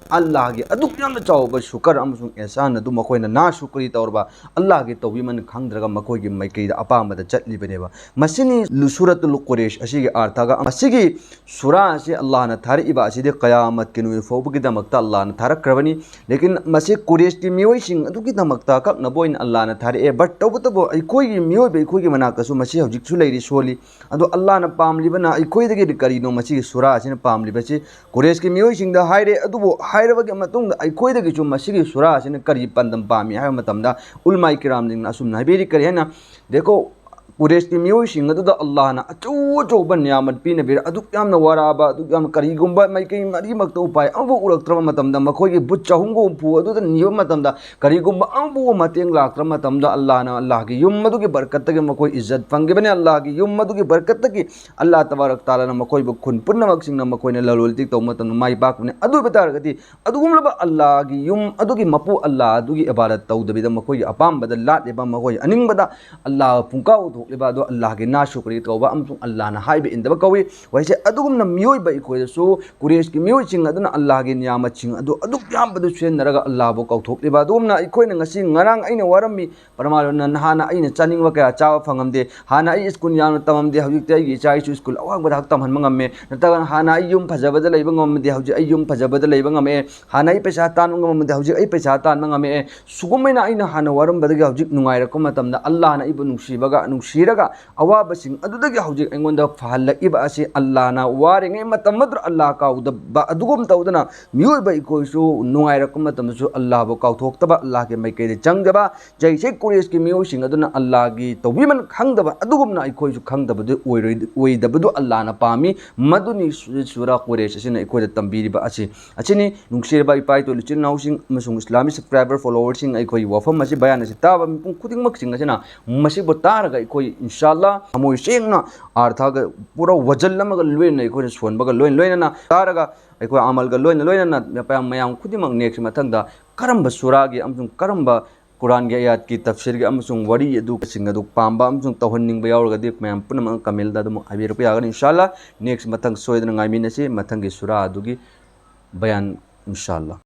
ꯑꯜꯂꯥꯍꯒꯤ ꯑꯗꯨꯛ ꯌꯥꯝꯅ ꯆꯥꯎꯕ ꯁꯨꯀꯔ ꯑꯃꯁꯨꯡ ꯑꯦꯍꯁꯥꯟ ꯑꯗꯨ ꯃꯈꯣꯏꯅ ꯅꯥ ꯁꯨꯀꯔꯤ ꯇꯧꯔꯕ, ꯑꯜꯂꯥꯍꯒꯤ ꯇꯧꯕꯤꯃꯜ ꯈꯪꯗ꯭ꯔꯒ ꯃꯈꯣꯏꯒꯤ ꯃꯥꯏꯀꯩꯗ ꯑꯄꯥꯝꯕꯗ ꯆꯠꯂꯤꯕꯅꯦꯕ꯫ ꯃꯁꯤꯅꯤ ꯂꯨ-, ꯁꯨꯔꯇꯨꯜ ꯀꯨꯔꯦꯁ ꯑꯁꯤꯒꯤ ꯑꯥꯔꯊꯒ꯫ ꯃꯁꯤꯒꯤ ꯁꯨꯔꯥ ꯑꯁꯤ ꯑꯜꯂꯥꯍꯅ ꯊꯥꯔꯛꯏꯕ ꯑꯁꯤꯗꯤ ꯀꯌꯥꯃꯠꯀꯤ ꯅꯨꯃꯤꯠ ꯐꯥꯎꯕꯒꯤꯗꯃꯛꯇ ꯑꯜꯂꯥꯍꯅ ꯊꯥꯔꯛꯈ꯭ꯔꯕꯅꯤ꯫ ꯂꯦꯀꯤꯟ ꯃꯁꯤ ꯀꯨꯔꯦꯁꯀꯤ ꯃꯤꯑꯣꯏꯁꯤꯡ ꯑꯗꯨꯒꯤꯗꯃꯛꯇ ꯑꯀꯛꯅꯕ ꯑꯣꯏꯅ ꯑꯜꯂꯥꯍꯅ ꯊꯥꯔꯛꯑꯦ꯫ But ꯇꯧꯕꯇꯕꯨ ꯑꯩꯈꯣꯏꯒꯤ ꯃꯤꯑꯣꯏꯕ, ꯑꯩꯈꯣꯏꯒꯤ ꯃꯅꯥꯛꯇꯁꯨ ꯃꯁꯤ ꯍꯧꯖꯤꯛꯁꯨ ꯂꯩꯔꯤ, ꯁꯣꯜꯂꯤ꯫ ꯑꯗꯣ ꯑꯜꯂꯥꯍꯅ ꯄꯥꯝꯂꯤꯕꯅ ꯑꯩꯈꯣꯏꯗꯒꯤꯗꯤ ꯀꯔꯤꯅꯣ? ꯃꯁꯤꯒꯤ ꯁꯨꯔꯥ ꯑꯁꯤꯅ ꯄꯥꯝꯂꯤꯕꯁꯤ ꯀꯨꯔꯦꯁꯀꯤ ꯃꯤꯑꯣꯏꯁꯤꯡꯗ ꯍꯥꯏꯔꯦ꯫ ꯑꯗꯨꯕꯨ ꯍꯥꯏꯔꯕꯒꯤ ꯃꯇꯨꯡꯗ ꯑꯩꯈꯣꯏꯗꯒꯤꯁꯨ ꯃꯁꯤꯒꯤ ꯁꯨꯔꯥ ꯑꯁꯤꯅ ꯀꯔꯤ ꯄꯥꯟꯗꯝ ꯄꯥꯝꯃꯤ ꯍꯥꯏꯕ ꯃꯇꯝꯗ ꯎꯂꯃꯥꯏ ꯀꯤꯔꯥꯝꯁꯤꯡꯅ ꯑꯁꯨꯝꯅ ꯍꯥꯏꯕꯤꯔꯤ, ꯀꯔꯤ ꯍꯥꯏꯅ? ꯗꯦꯀꯣ, ꯀꯨꯔꯦꯁꯀꯤ ꯃꯤꯑꯣꯏꯁꯤꯡ ꯑꯗꯨꯗ ꯑꯜꯂꯥꯍꯅ ꯑꯆꯧ ꯑꯆꯧꯕ ꯅꯤꯌꯥꯃꯠ ꯄꯤꯅꯕꯤꯔ, ꯑꯗꯨꯛ ꯌꯥꯝꯅ ꯋꯥꯔꯛꯑꯕ, ꯑꯗꯨꯛ ꯌꯥꯝꯅ ꯀꯔꯤꯒꯨꯝꯕ ꯃꯥꯏꯀꯩ ꯃꯔꯤꯃꯛꯇ ꯎꯄꯥꯏ ꯑꯃꯐꯥꯎ ꯎꯔꯛꯇ꯭ꯔꯕ ꯃꯇꯝꯗ, ꯃꯈꯣꯏꯒꯤ ꯕꯨꯠ ꯆꯍꯨꯝꯒ ꯍꯨꯝꯐꯨ ꯑꯗꯨꯗ ꯅꯤꯕ ꯃꯇꯝꯗ, ꯀꯔꯤꯒꯨꯝꯕ ꯑꯃꯐꯥꯎ ꯃꯇꯦꯡ ꯂꯥꯛꯇ꯭ꯔꯕ ꯃꯇꯝꯗ, ꯑꯜꯂꯥꯍꯅ, ꯑꯜꯂꯥꯍꯒꯤ ꯌꯨꯝ ꯑꯗꯨꯒꯤ ꯕꯔꯀꯠꯇꯒꯤ ꯃꯈꯣꯏ ꯏꯖꯠ ꯐꯪꯈꯤꯕꯅꯤ꯫ ꯑꯜꯂꯥꯍꯒꯤ ꯌꯨꯝ ꯑꯗꯨꯒꯤ ꯕꯔꯀꯠꯇꯒꯤ ꯑꯜꯂꯥꯍ ꯇꯕꯥꯔꯛ ꯇꯥꯂꯥꯅ ꯃꯈꯣꯏꯕꯨ ꯈꯨꯟ ꯄꯨꯝꯅꯃꯛꯁꯤꯡꯅ ꯃꯈꯣꯏꯅ ꯂꯂꯣꯟ ꯏꯇꯤꯛ ꯇꯧꯕ ꯃꯇꯝꯗ ꯃꯥꯏ ꯄꯥꯛꯄꯅꯤ꯫ ꯑꯗꯨ ꯑꯣꯏꯕ ꯇꯥꯔꯒꯗꯤ ꯑꯗꯨꯒꯨꯝꯂꯕ ꯑꯜꯂꯥꯍꯒꯤ ꯌꯨꯝ ꯑꯗꯨꯒꯤ ꯃꯄꯨ ꯑꯜꯂꯥꯍ ꯑꯗꯨꯒꯤ ꯏꯕꯥꯗꯠ ꯇꯧꯗꯕꯤꯗ ꯃꯈꯣꯏꯒꯤ ꯑꯄꯥꯝꯕꯗ ꯂꯥꯠꯂꯤꯕ, ꯃꯈꯣꯏ ꯑꯅꯤꯡꯕꯗ ꯑꯜꯂꯥꯍ ꯄꯨꯡꯀꯥꯎ ꯊꯣꯛꯂꯤꯕ ꯑꯗꯣ ꯑꯜꯂꯥꯍꯒꯤ ꯅꯥ ꯁꯨꯀ꯭ꯔꯤ ꯀꯧꯕ ꯑꯃꯁꯨꯡ ꯑꯜꯂꯥꯍꯅ ꯍꯥꯏꯕ ꯏꯟꯗꯕ ꯀꯧꯏ꯫ ꯋꯥꯍꯩꯁꯦ ꯑꯗꯨꯒꯨꯝꯅ ꯃꯤꯑꯣꯏꯕ ꯑꯩꯈꯣꯏꯗꯁꯨ ꯀꯨꯔꯦꯁꯀꯤ ꯃꯤꯑꯣꯏꯁꯤꯡ ꯑꯗꯨꯅ ꯑꯜꯂꯥꯍꯒꯤ ꯅꯤꯌꯥꯃꯠꯁꯤꯡ ꯑꯗꯨ ꯑꯗꯨꯛ ꯌꯥꯝꯕꯗꯨ ꯁꯤꯖꯤꯟꯅꯔꯒ ꯑꯜꯂꯥꯍꯕꯨ ꯀꯥꯎꯊꯣꯛꯂꯤꯕ꯫ ꯑꯗꯨꯒꯨꯝꯅ ꯑꯩꯈꯣꯏꯅ ꯉꯁꯤ, ꯉꯔꯥꯡ ꯑꯩꯅ ꯋꯥꯔꯝꯃꯤ, ꯄꯔꯃꯥꯟ ꯑꯣꯏꯅ ꯍꯥꯟꯅ ꯑꯩꯅ ꯆꯥꯅꯤꯡꯕ ꯀꯌꯥ ꯆꯥꯕ ꯐꯪꯉꯝꯗꯦ, ꯍꯥꯟꯅ ꯑꯩ ꯁ꯭ꯀꯨꯜ ꯌꯥꯝꯅ ꯇꯝꯃꯝꯗꯦ, ꯍꯧꯖꯤꯛꯇꯤ ꯑꯩꯒꯤ ꯏꯆꯥ ꯏꯁꯨ ꯁ꯭ꯀꯨꯜ ꯑꯋꯥꯡꯕꯗ ꯍꯛ ꯇꯝꯍꯟꯕ ꯉꯝꯃꯦ, ꯅꯠꯇ꯭ꯔꯒꯅ ꯍꯥꯟꯅ ꯑꯩ ꯌꯨꯝ ꯐꯖꯕꯗ ꯂꯩꯕ ꯉꯝꯃꯝꯗꯦ, ꯍꯧꯖꯤꯛ ꯑꯩ ꯌꯨꯝ ꯐꯖꯕꯗ ꯂꯩꯕ ꯉꯝꯃꯛꯑꯦ, ꯍꯥꯟꯅ ꯑꯩ ꯄꯩꯁꯥ ꯇꯥꯟꯕ ꯉꯝꯃꯝꯗꯦ, ꯍꯧꯖꯤꯛ ꯑꯩ ꯄꯩꯁꯥ ꯇꯥꯟꯕ ꯉꯝꯃꯛꯑꯦ꯫ ꯁꯨꯒꯨꯝꯕꯅ ꯑꯩꯅ ꯍꯥꯟꯅ ꯋꯥꯔꯝꯕꯗꯒꯤ ꯍꯧꯖꯤꯛ ꯅꯨꯡꯉꯥꯏꯔꯛꯄ ꯃꯇꯝꯗ ꯑꯜꯂꯥꯍꯅ ꯑꯩꯕꯨ ꯅꯨꯡꯁꯤꯕꯒ, ꯅꯨꯡꯁꯤ ꯅꯨꯡꯁꯤꯔꯒ ꯑꯋꯥꯕꯁꯤꯡ ꯑꯗꯨꯗꯒꯤ ꯍꯧꯖꯤꯛ ꯑꯩꯉꯣꯟꯗ ꯐꯍꯜꯂꯛꯏꯕ ꯑꯁꯤ ꯑꯜꯂꯥꯍꯅ꯫ ꯋꯥꯔꯤꯉꯩ ꯃꯇꯝ ꯑꯗꯨꯗ ꯑꯜꯂꯥꯍ ꯀꯥꯎꯗꯕ ꯑꯗꯨꯒꯨꯝ ꯇꯧꯗꯅ ꯃꯤꯑꯣꯏꯕ ꯑꯩꯈꯣꯏꯁꯨ ꯅꯨꯡꯉꯥꯏꯔꯛꯄ ꯃꯇꯝꯗꯁꯨ ꯑꯜꯂꯥꯍꯕꯨ ꯀꯥꯎꯊꯣꯛꯇꯕ, ꯑꯜꯂꯥꯍꯒꯤ ꯃꯥꯏꯀꯩꯗ ꯆꯪꯖꯕ꯫ ꯆꯩꯁꯦ ꯀꯨꯔꯦꯁꯀꯤ ꯃꯤꯑꯣꯏꯁꯤꯡ ꯑꯗꯨꯅ ꯑꯜꯂꯥꯍꯒꯤ ꯇꯧꯕꯤꯃꯜ ꯈꯪꯗꯕ ꯑꯗꯨꯒꯨꯝꯅ ꯑꯩꯈꯣꯏꯁꯨ ꯈꯪꯗꯕꯗꯨ ꯑꯣꯏꯔꯣꯏ-, ꯑꯣꯏꯗꯕꯗꯨ ꯑꯜꯂꯥꯍꯅ ꯄꯥꯝꯃꯤ꯫ ꯃꯗꯨꯅꯤ ꯁꯨ-, ꯁꯨꯔꯥ ꯀꯨꯔꯦꯁ ꯑꯁꯤꯅ ꯑꯩꯈꯣꯏꯗ ꯇꯝꯕꯤꯔꯤꯕ ꯑꯁꯤ꯫ ꯑꯁꯤꯅꯤ, ꯅꯨꯡꯁꯤꯔꯕ ꯏꯄꯥ ꯏꯇꯣꯜ ꯏꯆꯤꯜ ꯏꯅꯥꯎꯁꯤꯡ ꯑꯃꯁꯨꯡ Islamic subscriber followerꯁꯤꯡ, ꯑꯩꯈꯣꯏꯒꯤ ꯋꯥꯐꯝ ꯑꯁꯤ, ꯕꯌꯥꯟ ꯑꯁꯤ ꯇꯥꯕ ꯃꯤꯄꯨꯝ ꯈꯨꯗꯤꯡꯃꯛꯁꯤꯡ ꯑꯁꯤꯅ ꯃꯁꯤꯕꯨ ꯇꯥꯔꯒ ꯑꯩꯈꯣꯏ ꯏꯟꯁꯥ ꯑꯜꯂꯥꯍ ꯊꯃꯣꯏ ꯁꯦꯡꯅ ꯑꯥꯔꯊꯒ ꯄꯨꯔꯥ ꯋꯥꯖꯜ ꯑꯃꯒ ꯂꯣꯏꯅꯅ ꯑꯩꯈꯣꯏꯅ ꯁꯣꯟꯕꯒ ꯂꯣꯏꯅ ꯂꯣꯏꯅꯅ ꯇꯥꯔꯒ ꯑꯩꯈꯣꯏ ꯑꯃꯜꯒ ꯂꯣꯏꯅ ꯂꯣꯏꯅꯅ ꯃꯌꯥꯝ, ꯃꯌꯥꯝ ꯈꯨꯗꯤꯡꯃꯛ next ꯃꯊꯪꯗ ꯀꯔꯝꯕ ꯁꯨꯔꯥꯒꯤ ꯑꯃꯁꯨꯡ ꯀꯔꯝꯕ ꯀꯨꯔꯥꯟꯒꯤ ꯑꯌꯥꯠꯀꯤ ꯇꯐꯁꯤꯔꯒꯤ ꯑꯃꯁꯨꯡ ꯋꯥꯔꯤ ꯑꯗꯨꯁꯤꯡ ꯑꯗꯨ ꯄꯥꯝꯕ ꯑꯃꯁꯨꯡ ꯇꯧꯍꯟꯅꯤꯡꯕ ꯌꯥꯎꯔꯒꯗꯤ ꯃꯌꯥꯝ ꯄꯨꯝꯅꯃꯛ commentꯗ ꯑꯗꯨꯝ ꯍꯥꯏꯕꯤꯔꯛꯄ ꯌꯥꯒꯅꯤ꯫ ꯏꯟꯁꯥ ꯑꯜꯂꯥꯍ next ꯃꯊꯪ ꯁꯣꯏꯗꯅ ꯉꯥꯏꯃꯤꯟꯅꯁꯤ, ꯃꯊꯪꯒꯤ ꯁꯨꯔꯥ ꯑꯗꯨꯒꯤ ꯕꯌꯥꯟ, ꯏꯟꯁꯥ ꯑꯜꯂꯥꯍ꯫